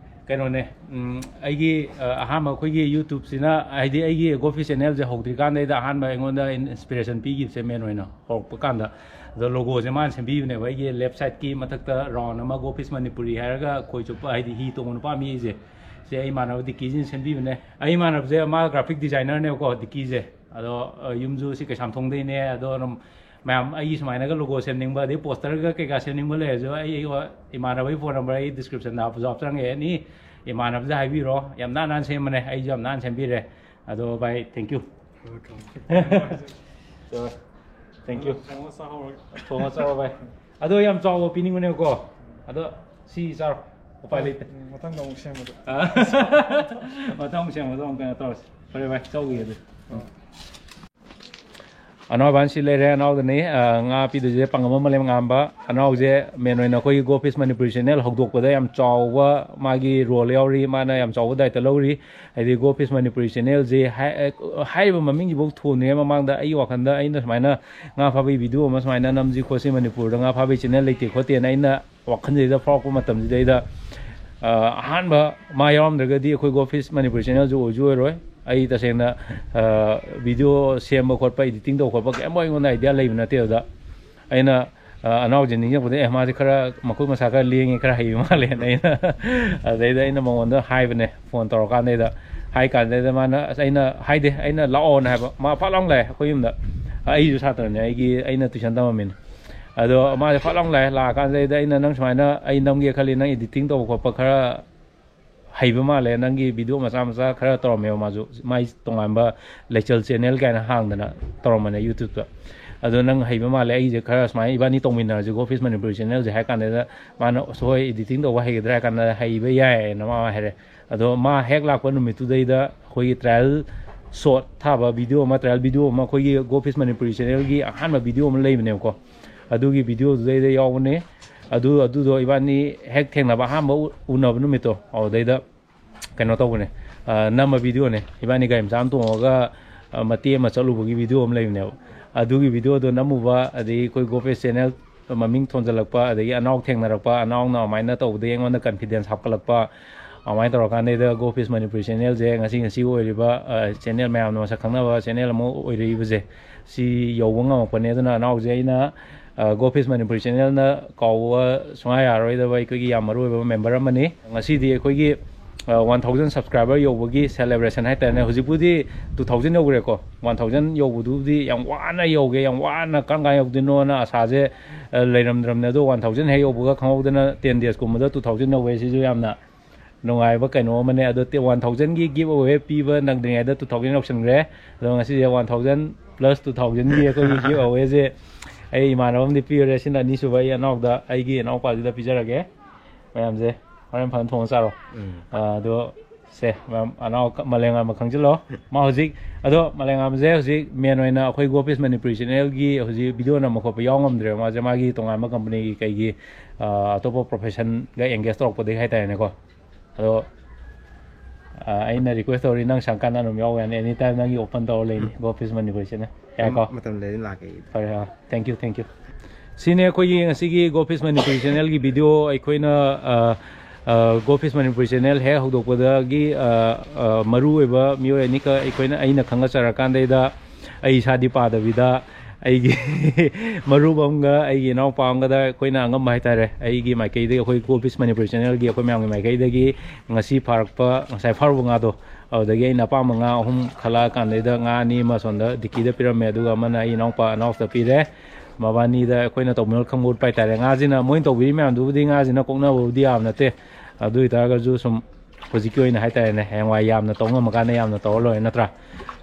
ꯀꯩꯅꯣꯅꯦ, ꯎꯝ, ꯑꯩꯒꯤ, ꯑ, ꯑꯍꯥꯟꯕ ꯑꯩꯈꯣꯏꯒꯤ YouTube-ꯁꯤꯅ, ꯍꯥꯏꯗꯤ ꯑꯩꯒꯤ Gofish channel-ꯁꯦ ꯍꯧꯗ꯭ꯔꯤꯀꯥꯟꯗꯩꯗ ꯑꯍꯥꯟꯕ ꯑꯩꯉꯣꯟꯗ ꯏꯟ-, inspiration ꯄꯤꯈꯤꯕꯁꯦ main ꯑꯣꯏꯅ ꯍꯧꯔꯛꯄ ꯀꯥꯟꯗ꯫ ꯑꯗꯣ logo-ꯁꯦ ꯃꯥꯅ ꯁꯦꯝꯕꯤꯕꯅꯦꯕ, ꯑꯩꯒꯤ left side-ꯀꯤ ꯃꯊꯛꯇ round ꯑꯃ Gofish Manipuri ꯍꯥꯏꯔꯒ ꯈꯣꯏ ꯆꯣꯞꯄ, ꯍꯥꯏꯗꯤ ꯍꯤ ꯇꯣꯡꯕ ꯅꯨꯄꯥ ꯑꯃ ꯌꯦꯛꯏꯁꯦ꯫ ꯁꯤ ꯑꯩ ꯏꯃꯥꯟꯅꯕ ꯗꯤꯀꯤꯁꯤꯅ ꯁꯦꯝꯕꯤꯕꯅꯦ꯫ ꯑꯩ ꯏꯃꯥꯟꯅꯕꯁꯦ ꯃꯥ graphic designer-ꯅꯦꯕꯀꯣ, ꯗꯤꯀꯤꯁꯦ꯫ ꯑꯗꯣ, ꯑ, ꯌꯨꯝꯁꯨ ꯁꯤ ꯀꯩꯁꯥꯝꯊꯣꯡꯗꯩꯅꯦ꯫ ꯑꯗꯣ ꯑꯗꯨꯝ ꯃꯌꯥꯝ ꯑꯩꯒꯤ ꯁꯨꯃꯥꯏꯅꯒ logo ꯁꯦꯝꯅꯤꯡꯕ, ꯑꯗꯩ poster-ꯒ ꯀꯩꯀꯥ ꯁꯦꯝꯅꯤꯡꯕ ꯂꯩꯔꯁꯨ ꯑꯩ, ꯑꯩ ꯏꯃꯥꯟꯅꯕꯒꯤ phone number ꯑꯩ description-ꯗ ꯍꯥꯞꯄꯁꯨ ꯍꯥꯞꯆꯔꯝꯒꯦ꯫ Any ꯏꯃꯥꯟꯅꯕꯗ ꯍꯥꯏꯕꯤꯔꯣ, ꯌꯥꯝ ꯅꯥꯟ ꯅꯥꯟ ꯁꯦꯝꯕꯅꯦ, ꯑꯩꯁꯨ ꯌꯥꯝ ꯅꯥꯟ ꯁꯦꯝꯕꯤꯔꯦ꯫ ꯑꯗꯣ ꯚꯥꯏ, thank you꯫ Welcome. So, thank you꯫ ꯊꯣꯡꯉ ꯆꯥꯍꯧꯔꯒꯦ꯫ ꯊꯣꯡꯉ ꯆꯥꯔꯣ ꯚꯥꯏ꯫ ꯑꯗꯣ ꯌꯥꯝ ꯆꯥꯎꯕ ꯄꯤꯅꯤꯡꯕꯅꯦꯕꯀꯣ꯫ ꯑꯗꯣ ꯁꯤ ꯆꯥꯔꯣ꯫ ꯎꯄꯥꯏ ꯂꯩꯇꯦ꯫ ꯎꯝ, ꯃꯊꯪꯗ ꯑꯃꯨꯛ ꯁꯦꯝꯕꯗ꯫ ꯃꯊꯪ ꯑꯃꯨꯛ ꯁꯦꯝꯕꯗ ꯑꯃꯨꯛ ꯀꯩꯅꯣ ꯇꯧꯔꯁꯤ꯫ ꯐꯔꯦ ꯚꯥꯏ, ꯆꯧꯈꯤꯒꯦ ꯑꯗꯨ꯫ ꯑꯅꯥꯎꯕꯥꯟ ꯁꯤ ꯂꯩꯔꯦ, ꯑꯅꯥꯎꯗꯅꯤ꯫ ꯑ, ꯉꯥ ꯄꯤꯗꯣꯏꯁꯦ ꯄꯥꯡꯒꯝ ꯑꯃ ꯂꯦꯝ ꯉꯥꯝꯕ꯫ ꯑꯅꯥꯎꯁꯦ main ꯑꯣꯏꯅ ꯑꯩꯈꯣꯏꯒꯤ Gofish Manipuri channel ꯍꯧꯗꯣꯛꯄꯗ ꯌꯥꯝ ꯆꯥꯎꯕ ꯃꯥꯒꯤ role ꯌꯥꯎꯔꯤ, ꯃꯥꯅ ꯌꯥꯝ ꯆꯥꯎꯕ ꯗꯥꯏꯇ ꯂꯧꯔꯤ꯫ ꯍꯥꯏꯗꯤ Gofish Manipuri channel-ꯁꯦ ꯍꯥꯏ-, ꯍꯥꯏꯔꯤꯕ ꯃꯃꯤꯡꯁꯤꯐꯥꯎ ꯊꯣꯟꯗ꯭ꯔꯤꯉꯩ ꯃꯃꯥꯡꯗ ꯑꯩꯒꯤ ꯋꯥꯈꯜꯗ ꯑꯩꯅ ꯁꯨꯃꯥꯏꯅ ꯉꯥ ꯐꯥꯕꯒꯤ video ꯑꯃ ꯁꯨꯃꯥꯏꯅ ꯅꯝꯁꯤ ꯈꯣꯠꯁꯤ, ꯃꯅꯤꯄꯨꯔꯗ ꯉꯥ ꯐꯥꯕꯒꯤ channel ꯂꯩꯇꯦ ꯈꯣꯠꯇꯦꯅ ꯑꯩꯅ ꯋꯥꯈꯜꯁꯤꯗ ꯐꯥꯎꯔꯛꯄ ꯃꯇꯝꯁꯤꯗꯩꯗ, ꯑ, ꯑꯍꯥꯟꯕ ꯃꯥ ꯌꯥꯎꯔꯝꯗ꯭ꯔꯒꯗꯤ ꯑꯩꯈꯣꯏ Gofish Manipuri channel-ꯁꯨ ꯑꯣꯏꯁꯨ ꯑꯣꯏꯔꯣꯏ꯫ ꯑꯩ ꯇꯁꯦꯡꯅ, ꯑ, video ꯁꯦꯝꯕ ꯈꯣꯠꯄ, editing ꯇꯧꯕ ꯈꯣꯠꯄ ꯀꯩꯝ ꯑꯩꯉꯣꯟꯗ idea ꯂꯩꯕ ꯅꯠꯇꯦ꯫ ꯑꯗꯨꯗ ꯑꯩꯅ, ꯑ, ꯑꯅꯥꯎꯁꯦ ꯅꯤꯡꯁꯤꯡꯉꯛꯄꯗ, "ꯑꯦ, ꯃꯥꯁꯦ ꯈꯔ ꯃꯈꯨꯠ ꯃꯁꯥ ꯈꯔ ꯂꯦꯡꯉꯦ, ꯈꯔ ꯍꯩꯕ ꯃꯥꯜꯂꯦꯅ" ꯑꯩꯅ ꯑꯗꯩꯗ ꯑꯩꯅ ꯃꯉꯣꯟꯗ ꯍꯥꯏꯕꯅꯦ, phone ꯇꯧꯔꯀꯥꯟꯗꯩꯗ꯫ ꯍꯥꯏ ꯀꯥꯟꯗꯩꯗ ꯃꯥꯅ, ꯑꯁ, ꯑꯩꯅ ꯍꯥꯏꯗꯦ, ꯑꯩꯅ "ꯂꯥꯛꯑꯣꯅ" ꯍꯥꯏꯕ꯫ ꯃꯥ ꯐꯠ ꯂꯥꯎꯅ ꯂꯥꯛꯑꯦ ꯑꯩꯈꯣꯏ ꯌꯨꯝꯗ꯫ ꯑꯩꯁꯨ ꯁꯥꯇ꯭ꯔꯅꯦ, ꯑꯩꯒꯤ, ꯑꯩꯅ tuition ꯇꯝꯃꯝꯃꯤꯅꯦ꯫ ꯑꯗꯣ ꯃꯥꯁꯦ ꯐꯠ ꯂꯥꯎꯅ ꯂꯥꯛꯑꯦ꯫ ꯂꯥꯛꯑꯀꯥꯟꯗꯩꯗ ꯑꯩꯅ, "ꯅꯪ ꯁꯨꯃꯥꯏꯅ ꯑꯩ ꯅꯝꯒꯦ ꯈꯜꯂꯤ, ꯅꯪ editing ꯇꯧꯕ ꯈꯣꯠꯄ ꯈꯔ ꯍꯩꯕ ꯃꯥꯜꯂꯦ, ꯅꯪꯒꯤ video ꯃꯆꯥ ꯃꯆꯥ ꯈꯔ ꯇꯧꯔꯝꯃꯦꯕ", ꯃꯥꯁꯨ ꯃꯥꯏ ꯇꯣꯉꯥꯟꯕ ꯂꯩꯆꯜ channel ꯀꯥꯏꯅ ꯍꯥꯡꯗꯅ ꯇꯧꯔꯝꯕꯅꯦ YouTube-ꯇ꯫ "ꯑꯗꯣ ꯅꯪ ꯍꯩꯕ ꯃꯥꯜꯂꯦ, ꯑꯩꯁꯦ ꯈꯔ ꯁꯨꯃꯥꯏꯅ ꯏꯕꯥꯅꯤ ꯇꯧꯃꯤꯟꯅꯔꯁꯤ Gofish Manipuri channel-ꯁꯦ" ꯍꯥꯏ ꯀꯥꯟꯗ, ꯃꯥꯅ, "ꯑꯁ, ꯍꯣꯏ, editing ꯇꯧꯕ ꯍꯩꯒꯗ꯭ꯔꯥ?" ꯍꯥꯏ ꯀꯥꯟꯗ, "ꯍꯩꯕ ꯌꯥꯏꯌꯦꯅ" ꯃꯥ ꯍꯥꯏꯔꯦ꯫ ꯑꯗꯣ ꯃꯥ ꯍꯦꯛ ꯂꯥꯛꯄ ꯅꯨꯃꯤꯠꯇꯨꯗꯩꯗ ꯑꯩꯈꯣꯏꯒꯤ trial shot ꯊꯥꯕ video ꯑꯃ, trial video ꯑꯃ, ꯑꯩꯈꯣꯏꯒꯤ Gofish Manipuri channel-ꯒꯤ ꯑꯍꯥꯟꯕ video ꯑꯃ ꯂꯩꯕꯅꯦꯕꯀꯣ꯫ ꯑꯗꯨꯒꯤ video-ꯗꯨꯗꯩꯗ ꯌꯥꯎꯕꯅꯦ꯫ ꯑꯗꯨ ꯑꯗꯨꯗꯣ ꯏꯕꯥꯅꯤ ꯍꯦꯛ ꯊꯦꯡꯅꯕ ꯑꯍꯥꯟꯕ ꯎ- ꯎꯅꯕ ꯅꯨꯃꯤꯠꯇꯣ, ꯑꯗꯨꯗꯩꯗ ꯀꯩꯅꯣ ꯇꯧꯕꯅꯦ, ꯑ, ꯅꯝꯕ ꯚꯤꯗꯤꯑꯣꯅꯦ꯫ ꯏꯕꯥꯅꯤ ꯒꯥꯔꯤ ꯃꯆꯥ ꯑꯃ ꯇꯣꯡꯉꯒ, ꯑ, ꯃꯇꯦꯛ ꯑꯃ ꯆꯠꯂꯨꯕꯒꯤ ꯚꯤꯗꯤꯑꯣ ꯑꯃ ꯂꯩꯕꯅꯦꯕ꯫ ꯑꯗꯨꯒꯤ ꯚꯤꯗꯤꯑꯣꯗꯣ ꯅꯝꯃꯨꯕ, ꯑꯗꯒꯤ ꯑꯩꯈꯣꯏ ꯒꯣꯐꯦꯁ ꯆꯦꯅꯦꯜ ꯃꯃꯤꯡ ꯊꯣꯟꯖꯜꯂꯛꯄ, ꯑꯗꯒꯤ ꯑꯅꯥꯎ ꯊꯦꯡꯅꯔꯛꯄ, ꯑꯅꯥꯎꯅ ꯑꯗꯨꯃꯥꯏꯅ ꯇꯧꯕꯗꯒꯤ ꯑꯩꯉꯣꯟꯗ ꯀꯟꯐꯤꯗꯦꯟꯁ ꯍꯥꯞꯀꯠꯂꯛꯄ, ꯑꯗꯨꯃꯥꯏꯅ ꯇꯧꯔꯀꯥꯟꯗꯩꯗ ꯒꯣꯐꯦꯁ ꯃꯅꯤꯄꯨꯔꯤ ꯆꯦꯅꯦꯜꯁꯦ ꯉꯁꯤ, ꯉꯁꯤ ꯑꯣꯏꯔꯤꯕ, ꯑ, ꯆꯦꯅꯦꯜ ꯃꯌꯥꯝꯅ ꯃꯁꯛ ꯈꯪꯅꯕ ꯆꯦꯅꯦꯜ ꯑꯃ ꯑꯣꯏꯔꯛꯏꯕꯁꯦ, ꯁꯤ ꯌꯧꯕ ꯉꯝꯃꯛꯄꯅꯦ꯫ ꯑꯗꯨꯅ ꯑꯅꯥꯎꯁꯦ ꯑꯩꯅ, ꯑ, ꯒꯣꯐꯦꯁ ꯃꯅꯤꯄꯨꯔꯤ ꯆꯦꯅꯦꯜꯅ ꯀꯥꯎꯕ ꯁꯨꯡꯌꯥ ꯌꯥꯔꯔꯣꯏꯗꯕ ꯑꯩꯈꯣꯏꯒꯤ ꯌꯥꯝ ꯃꯔꯨ ꯑꯣꯏꯕ ꯃꯦꯝꯕꯔ ꯑꯃꯅꯤ꯫ ꯉꯁꯤꯗꯤ ꯑꯩꯈꯣꯏꯒꯤ, ꯑ, ꯋꯥꯟ ꯊꯥꯎꯖꯟ ꯁꯕꯁꯀ꯭ꯔꯥꯏꯕꯔ ꯌꯧꯕꯒꯤ ꯁꯦꯂꯦꯕ꯭ꯔꯦꯁꯟ ꯍꯥꯏꯇꯥꯔꯦꯅꯦ꯫ ꯍꯧꯖꯤꯛꯄꯨꯗꯤ ꯇꯨ ꯊꯥꯎꯖꯟ ꯌꯧꯈ꯭ꯔꯦꯀꯣ꯫ ꯋꯥꯟ ꯊꯥꯎꯖꯟ ꯌꯧꯕꯗꯨꯕꯨꯗꯤ ꯌꯥꯝ ꯋꯥꯅ ꯌꯧꯒꯦ, ꯌꯥꯝ ꯋꯥꯅ ꯀꯔꯝ ꯀꯥꯟꯗ ꯌꯧꯗꯣꯏꯅꯣꯅ ꯑꯁꯥꯁꯦ, ꯑ, ꯂꯩꯔꯝꯗ꯭ꯔꯕꯅꯦ꯫ ꯑꯗꯣ ꯋꯥꯟ ꯊꯥꯎꯖꯟ ꯍꯦꯛ ꯌꯧꯕꯒ ꯈꯪꯍꯧꯗꯅ ꯇꯦꯟ ꯗꯦꯖꯀꯨꯝꯕꯗ ꯇꯨ ꯊꯥꯎꯖꯟ ꯌꯧꯋꯦ꯫ ꯁꯤꯁꯨ ꯌꯥꯝꯅ ꯅꯨꯡꯉꯥꯏꯕ ꯀꯩꯅꯣ ꯑꯃꯅꯦ꯫ ꯑꯗꯣ ꯋꯥꯟ ꯊꯥꯎꯖꯟꯒꯤ ꯒꯤꯐ ꯑꯋꯦ ꯄꯤꯕ ꯅꯪꯗ꯭ꯔꯤꯉꯩꯗ ꯇꯨ ꯊꯥꯎꯖꯟ ꯌꯧꯁꯟꯈ꯭ꯔꯦ꯫ ꯑꯗꯣ ꯉꯁꯤꯁꯦ ꯋꯥꯟ ꯊꯥꯎꯖꯟ ꯄ꯭ꯂꯁ ꯇꯨ ꯊꯥꯎꯖꯟꯒꯤ ꯑꯩꯈꯣꯏꯒꯤ ꯒꯤꯐ ꯑꯋꯦꯁꯦ ꯑꯩ ꯏꯃꯥꯟꯅꯕ ꯑꯃꯗꯤ ꯄꯤꯔꯨꯔꯦ꯫ ꯁꯤꯅ ꯑꯅꯤꯁꯨꯕ ꯑꯩ ꯑꯅꯥꯎꯗ, ꯑꯩꯒꯤ ꯏꯅꯥꯎꯄꯥꯁꯤꯗ ꯄꯤꯖꯔꯒꯦ꯫ ꯃꯌꯥꯝꯁꯦ ꯍꯣꯔꯦꯟ ꯐꯖꯅ ꯊꯣꯡꯉ ꯆꯥꯔꯣ꯫ ꯎꯝ꯫ ꯑ, ꯑꯗꯣ ꯁꯦ, ꯃꯌꯥꯝ ꯑꯅꯥꯎ ꯃꯂꯦꯉꯥꯝꯕ ꯈꯪꯖꯤꯜꯂꯣ꯫ ꯃꯥ ꯍꯧꯖꯤꯛ, ꯑꯗꯣ ꯃꯂꯦꯉꯥꯝꯕꯁꯦ ꯍꯧꯖꯤꯛ ꯃꯦꯟ ꯑꯣꯏꯅ ꯑꯩꯈꯣꯏ ꯒꯣꯐꯦꯁ ꯃꯅꯤꯄꯨꯔꯤ ꯆꯦꯅꯦꯜꯒꯤ ꯍꯧꯖꯤꯛ ꯚꯤꯗꯤꯑꯣ ꯅꯝꯕ ꯈꯣꯠꯄ ꯌꯥꯎ ꯉꯝꯗ꯭ꯔꯦꯕ꯫ ꯃꯥꯁꯦ ꯃꯥꯒꯤ ꯇꯣꯉꯥꯟꯕ ꯀꯝꯄꯅꯤꯒꯤ ꯀꯩꯒꯤ, ꯑ, ꯑꯇꯣꯞꯄ ꯄ꯭ꯔꯣꯐꯦꯁꯟꯒ ꯑꯦꯡꯒꯦꯖ ꯇꯧꯔꯛꯄꯗꯒꯤ ꯍꯥꯏꯇꯥꯔꯦꯅꯦꯀꯣ꯫ ꯑꯗꯣ, ꯑ, ꯑꯩꯅ ꯔꯤꯀ꯭ꯋꯦꯁ ꯇꯧꯔꯤ, ꯅꯪ ꯁꯪꯀꯥꯟꯗ ꯑꯗꯨꯝ ꯌꯥꯎꯕ ꯌꯥꯅꯤ꯫ ꯑꯦꯅꯤ ꯇꯥꯏꯝ ꯅꯪꯒꯤ ꯑꯣꯄꯟ ꯇꯧꯔ ꯂꯩꯅꯤ, ꯎꯝ꯫ ꯒꯣꯐꯦꯁ ꯃꯅꯤꯄꯨꯔꯤ ꯆꯦꯅꯦꯜ꯫ ꯌꯥꯏꯀꯣ? ꯃꯇꯝ ꯂꯩꯔꯗꯤ ꯂꯥꯛꯀꯦ ꯑꯩ꯫ ꯐꯔꯦ, ꯑ, thank you, thank you꯫ ꯁꯤꯅꯦ ꯑꯩꯈꯣꯏꯒꯤ ꯉꯁꯤꯒꯤ ꯒꯣꯐꯦꯁ ꯃꯅꯤꯄꯨꯔꯤ ꯆꯦꯅꯦꯜꯒꯤ ꯚꯤꯗꯤꯑꯣ꯫ ꯑꯩꯈꯣꯏꯅ, ꯑ, ꯑ, ꯒꯣꯐꯦꯁ ꯃꯅꯤꯄꯨꯔꯤ ꯆꯦꯅꯦꯜ ꯍꯦꯛ ꯍꯧꯗꯣꯛꯄꯗꯒꯤ, ꯑ, ꯑ, ꯃꯔꯨ ꯑꯣꯏꯕ ꯃꯤꯑꯣꯏ ꯑꯅꯤꯈꯛ ꯑꯩꯈꯣꯏꯅ, ꯑꯩꯅ ꯈꯪꯅ ꯆꯔꯀꯥꯟꯗꯩꯗ ꯑꯩ ꯏꯁꯥꯗꯤ ꯄꯥꯗꯕꯤꯗ ꯑꯩꯒꯤ ꯃꯔꯨꯞ ꯑꯃꯒ ꯑꯩꯒꯤ ꯏꯅꯥꯎꯄꯥ ꯑꯃꯒꯗ ꯑꯩꯈꯣꯏꯅ ꯑꯉꯝꯕ ꯍꯥꯏꯇꯥꯔꯦ, ꯑꯩꯒꯤ ꯃꯥꯏꯀꯩꯗꯒꯤ, ꯑꯩꯈꯣꯏ ꯒꯣꯐꯦꯁ ꯃꯅꯤꯄꯨꯔꯤ ꯆꯦꯅꯦꯜꯒꯤ ꯑꯩꯈꯣꯏ ꯃꯌꯥꯝꯒꯤ ꯃꯥꯏꯀꯩꯗꯒꯤ ꯉꯁꯤ ꯐꯥꯔꯛꯄ, ꯉꯁꯥꯏ ꯐꯥꯔꯨꯕ ꯉꯥꯗꯣ, ꯑꯗꯨꯗꯒꯤ ꯑꯩꯅ ꯑꯄꯥꯝꯕ ꯉꯥ ꯑꯍꯨꯝ ꯈꯜꯂꯛꯑꯀꯥꯟꯗꯩꯗ ꯉꯥ ꯑꯅꯤ ꯑꯃ ꯁꯣꯝꯗ ꯗꯤꯛꯀꯤꯗ ꯄꯤꯔꯝꯃꯦ, ꯑꯗꯨꯒ ꯑꯃꯅ ꯑꯩ ꯏꯅꯥꯎꯄꯥ ꯑꯅꯥꯎꯁꯇ ꯄꯤꯔꯦ꯫ ꯃꯕꯥꯅꯤꯗ ꯑꯩꯈꯣꯏꯅ ꯇꯧꯕꯤꯃꯜ ꯈꯪꯕ ꯎꯠꯄ ꯍꯥꯏꯇꯥꯔꯦ꯫ ꯉꯥꯁꯤꯅ ꯃꯣꯏꯅ ꯇꯧꯕꯤꯔꯤ ꯃꯌꯥꯝꯗꯨꯕꯨꯗꯤ ꯉꯥꯁꯤꯅ ꯀꯣꯛꯅꯕꯕꯨꯗꯤ ꯌꯥꯝ ꯅꯠꯇꯦ, ꯑꯗꯨ ꯑꯣꯏꯇꯥꯔꯒꯁꯨ ꯁꯨꯝ ꯍꯧꯖꯤꯛꯀꯤ ꯑꯣꯏꯅ ꯍꯥꯏꯇꯥꯔꯦꯅꯦ, ꯍꯌꯦꯡꯋꯥꯏ ꯌꯥꯝꯅ ꯇꯧ ꯉꯝꯃꯀꯥꯟꯗ ꯌꯥꯝꯅ ꯇꯧꯔ ꯂꯣꯏꯔꯦ ꯅꯠꯇ꯭ꯔꯥ?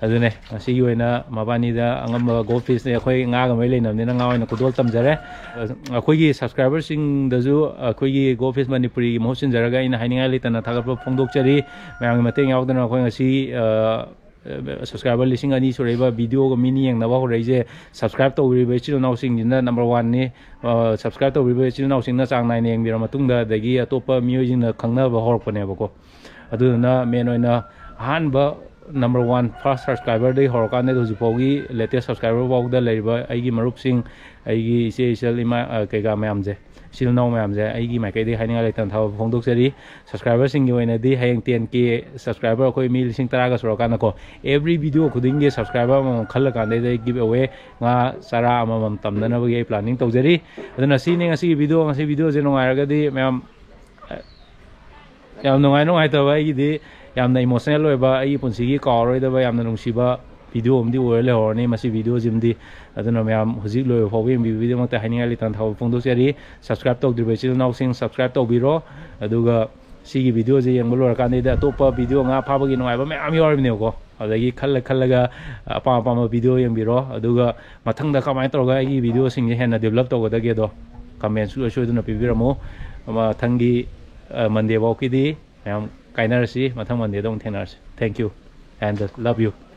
ꯑꯗꯨꯅꯦ, ꯉꯁꯤꯒꯤ ꯑꯣꯏꯅ ꯃꯕꯥꯅꯤꯗ ꯑꯉꯝꯕ ꯒꯣꯜ ꯐꯤꯁꯅꯦ, ꯑꯩꯈꯣꯏ ꯉꯥꯒ ꯃꯔꯤ ꯂꯩꯅꯕꯅꯤꯅ ꯉꯥ ꯑꯣꯏꯅ ꯈꯨꯗꯣꯜ ꯇꯝꯖꯔꯦ꯫ ꯑꯩꯈꯣꯏꯒꯤ ꯁꯕꯁꯀ꯭ꯔꯥꯏꯕꯔꯁꯤꯡꯗꯁꯨ ꯑꯩꯈꯣꯏꯒꯤ ꯒꯣꯜ ꯐꯤꯁ ꯃꯅꯤꯄꯨꯔꯤꯒꯤ ꯃꯍꯨꯠ ꯁꯤꯟꯖꯔꯒ ꯑꯩꯅ ꯍꯥꯏꯅꯤꯡꯉꯥꯏ ꯂꯩꯇꯅ ꯊꯥꯒꯠꯄ ꯐꯣꯡꯗꯣꯛꯆꯔꯤ꯫ ꯃꯌꯥꯝꯒꯤ ꯃꯇꯦꯡ ꯌꯥꯎꯗꯅ ꯑꯩꯈꯣꯏ ꯉꯁꯤ, ꯑ, ꯁꯕꯁꯀ꯭ꯔꯥꯏꯕꯔ ꯂꯤꯁꯤꯡ ꯑꯅꯤ ꯁꯨꯔꯛꯏꯕ, ꯚꯤꯗꯤꯑꯣꯒ ꯃꯤꯅ ꯌꯦꯡꯅꯕ ꯍꯧꯔꯛꯏꯁꯦ, ꯁꯕꯁꯀ꯭ꯔꯥꯏꯕ ꯇꯧꯕꯤꯔꯤꯕ ꯏꯆꯤꯜ ꯏꯅꯥꯎꯁꯤꯡꯁꯤꯅ ꯅꯝꯕꯔ ꯋꯥꯟꯅꯤ꯫ ꯁꯕꯁꯀ꯭ꯔꯥꯏꯕ ꯇꯧꯕꯤꯔꯤꯕ ꯏꯆꯤꯜ ꯏꯅꯥꯎꯁꯤꯡꯅ ꯆꯥꯡ ꯅꯥꯏꯅ ꯌꯦꯡꯕꯤꯔ ꯃꯇꯨꯡꯗ, ꯑꯗꯒꯤ ꯑꯇꯣꯞꯄ ꯃꯤꯑꯣꯏꯁꯤꯡꯅ ꯈꯪꯅꯕ ꯍꯧꯔꯛꯄꯅꯦꯕꯀꯣ꯫ ꯑꯗꯨꯗꯨꯅ ꯃꯦꯟ ꯑꯣꯏꯅ ꯑꯍꯥꯟꯕ ꯅꯝꯕꯔ ꯋꯥꯟ ꯐꯥꯔꯁ ꯁꯕꯁꯀ꯭ꯔꯥꯏꯕꯔꯗꯒꯤ ꯍꯧꯔꯀꯥꯟꯗ ꯍꯧꯖꯤꯛ ꯐꯥꯎꯒꯤ ꯂꯦꯇꯦꯁ ꯁꯕꯁꯀ꯭ꯔꯥꯏꯕꯔ ꯐꯥꯎꯗ ꯂꯩꯔꯤꯕ ꯑꯩꯒꯤ ꯃꯔꯨꯞꯁꯤꯡ, ꯑꯩꯒꯤ ꯏꯆꯦ ꯏꯆꯜ ꯏꯃꯥ, ꯑ, ꯀꯩꯀꯥ ꯃꯌꯥꯝꯁꯦ, ꯏꯆꯤꯜ ꯏꯅꯥꯎ ꯃꯌꯥꯝꯁꯦ, ꯑꯩꯒꯤ ꯃꯥꯏꯀꯩꯗꯒꯤ ꯍꯥꯏꯅꯤꯡꯉꯥꯏ ꯂꯩꯇꯅ ꯊꯥꯒꯠꯄ ꯐꯣꯡꯗꯣꯛꯆꯔꯤ꯫ ꯁꯕꯁꯀ꯭ꯔꯥꯏꯕꯔꯁꯤꯡꯒꯤ ꯑꯣꯏꯅꯗꯤ ꯍꯌꯦꯡ ꯇꯦꯟ ꯀꯦ ꯁꯕꯁꯀ꯭ꯔꯥꯏꯕꯔ ꯑꯩꯈꯣꯏ ꯃꯤ ꯂꯤꯁꯤꯡ ꯇꯔꯥꯒ ꯁꯨꯔꯀꯥꯟꯗꯀꯣ, ꯑꯦꯕ꯭ꯔꯤ ꯚꯤꯗꯤꯑꯣ ꯈꯨꯗꯤꯡꯒꯤ ꯁꯕꯁꯀ꯭ꯔꯥꯏꯕꯔ ꯑꯃꯃꯝ ꯈꯜꯂꯀꯥꯟꯗ ꯑꯩ ꯒꯤꯞ ꯑꯦꯋꯦ ꯉꯥ ꯆꯔꯥ ꯑꯃꯃꯝ ꯇꯝꯅꯅꯕꯒꯤ ꯑꯩ ꯄ꯭ꯂꯥꯅꯤꯡ ꯇꯧꯖꯔꯤ꯫ ꯑꯗꯨꯅ ꯁꯤꯅꯤ ꯉꯁꯤꯒꯤ ꯚꯤꯗꯤꯑꯣ꯫ ꯉꯁꯤ ꯚꯤꯗꯤꯑꯣꯁꯦ ꯅꯨꯡꯉꯥꯏꯔꯒꯗꯤ ꯃꯌꯥꯝ, ꯑ, ꯌꯥꯝ ꯅꯨꯡꯉꯥꯏ ꯅꯨꯡꯉꯥꯏꯇꯕ, ꯑꯩꯒꯤꯗꯤ ꯌꯥꯝꯅ ꯏꯃꯣꯁꯅꯦꯜ ꯑꯣꯏꯕ, ꯑꯩꯒꯤ ꯄꯨꯟꯁꯤꯒꯤ ꯀꯥꯎꯔꯔꯣꯏꯗꯕ ꯌꯥꯝꯅ ꯅꯨꯡꯁꯤꯕ ꯚꯤꯗꯤꯑꯣ ꯑꯃꯗꯤ ꯑꯣꯏꯔ ꯂꯩꯍꯧꯔꯅꯤ ꯃꯁꯤ ꯚꯤꯗꯤꯑꯣꯁꯤꯃꯗꯤ꯫ ꯑꯗꯨꯅ ꯃꯌꯥꯝ ꯍꯧꯖꯤꯛ ꯂꯣꯏꯕ ꯐꯥꯎꯕ ꯌꯦꯡꯕꯤꯕꯒꯤꯗꯃꯛꯇ ꯍꯥꯏꯅꯤꯡꯉꯥꯏ ꯂꯩꯇꯅ ꯊꯥꯒꯠꯄ ꯐꯣꯡꯗꯣꯛꯆꯔꯤ꯫ ꯁꯕꯁꯀ꯭ꯔꯥꯏꯕ ꯇꯧꯗ꯭ꯔꯤꯕ ꯏꯆꯤꯜ ꯏꯅꯥꯎꯁꯤꯡ ꯁꯕꯁꯀ꯭ꯔꯥꯏꯕ ꯇꯧꯕꯤꯔꯣ꯫ ꯑꯗꯨꯒ ꯁꯤꯒꯤ ꯚꯤꯗꯤꯑꯣꯁꯦ ꯌꯦꯡꯕ ꯂꯣꯏꯔꯀꯥꯟꯗꯩꯗ ꯑꯇꯣꯞꯄ ꯚꯤꯗꯤꯑꯣ ꯉꯥ ꯐꯥꯕꯒꯤ ꯅꯨꯡꯉꯥꯏꯕ ꯃꯌꯥꯝ ꯌꯥꯎꯔꯤꯕꯅꯦꯕꯀꯣ꯫ ꯑꯗꯒꯤ ꯈꯜꯂ ꯈꯜꯂꯒ ꯑꯄꯥꯝ ꯑꯄꯥꯝꯕ ꯚꯤꯗꯤꯑꯣ ꯌꯦꯡꯕꯤꯔꯣ꯫ ꯑꯗꯨꯒ ꯃꯊꯪꯗ ꯀꯃꯥꯏꯅ ꯇꯧꯔꯒ ꯑꯩꯒꯤ ꯚꯤꯗꯤꯑꯣꯁꯤꯡꯁꯦ ꯍꯦꯟꯅ ꯗꯤꯕꯂꯞ ꯇꯧꯒꯗꯒꯦꯗꯣ ꯀꯃꯦꯟ ꯁꯣꯏ ꯁꯣꯏꯗꯅ ꯄꯤꯕꯤꯔꯝꯃꯨ꯫ ꯃꯊꯪꯒꯤ, ꯑ, ꯃꯟꯗꯦ ꯐꯥꯎꯒꯤꯗꯤ ꯃꯌꯥꯝ ꯀꯥꯏꯅꯔꯁꯤ꯫ ꯃꯊꯪ ꯃꯟꯗꯦꯗ ꯑꯃꯨꯛ ꯊꯦꯡꯅꯔꯁꯤ꯫ Thank you and love you.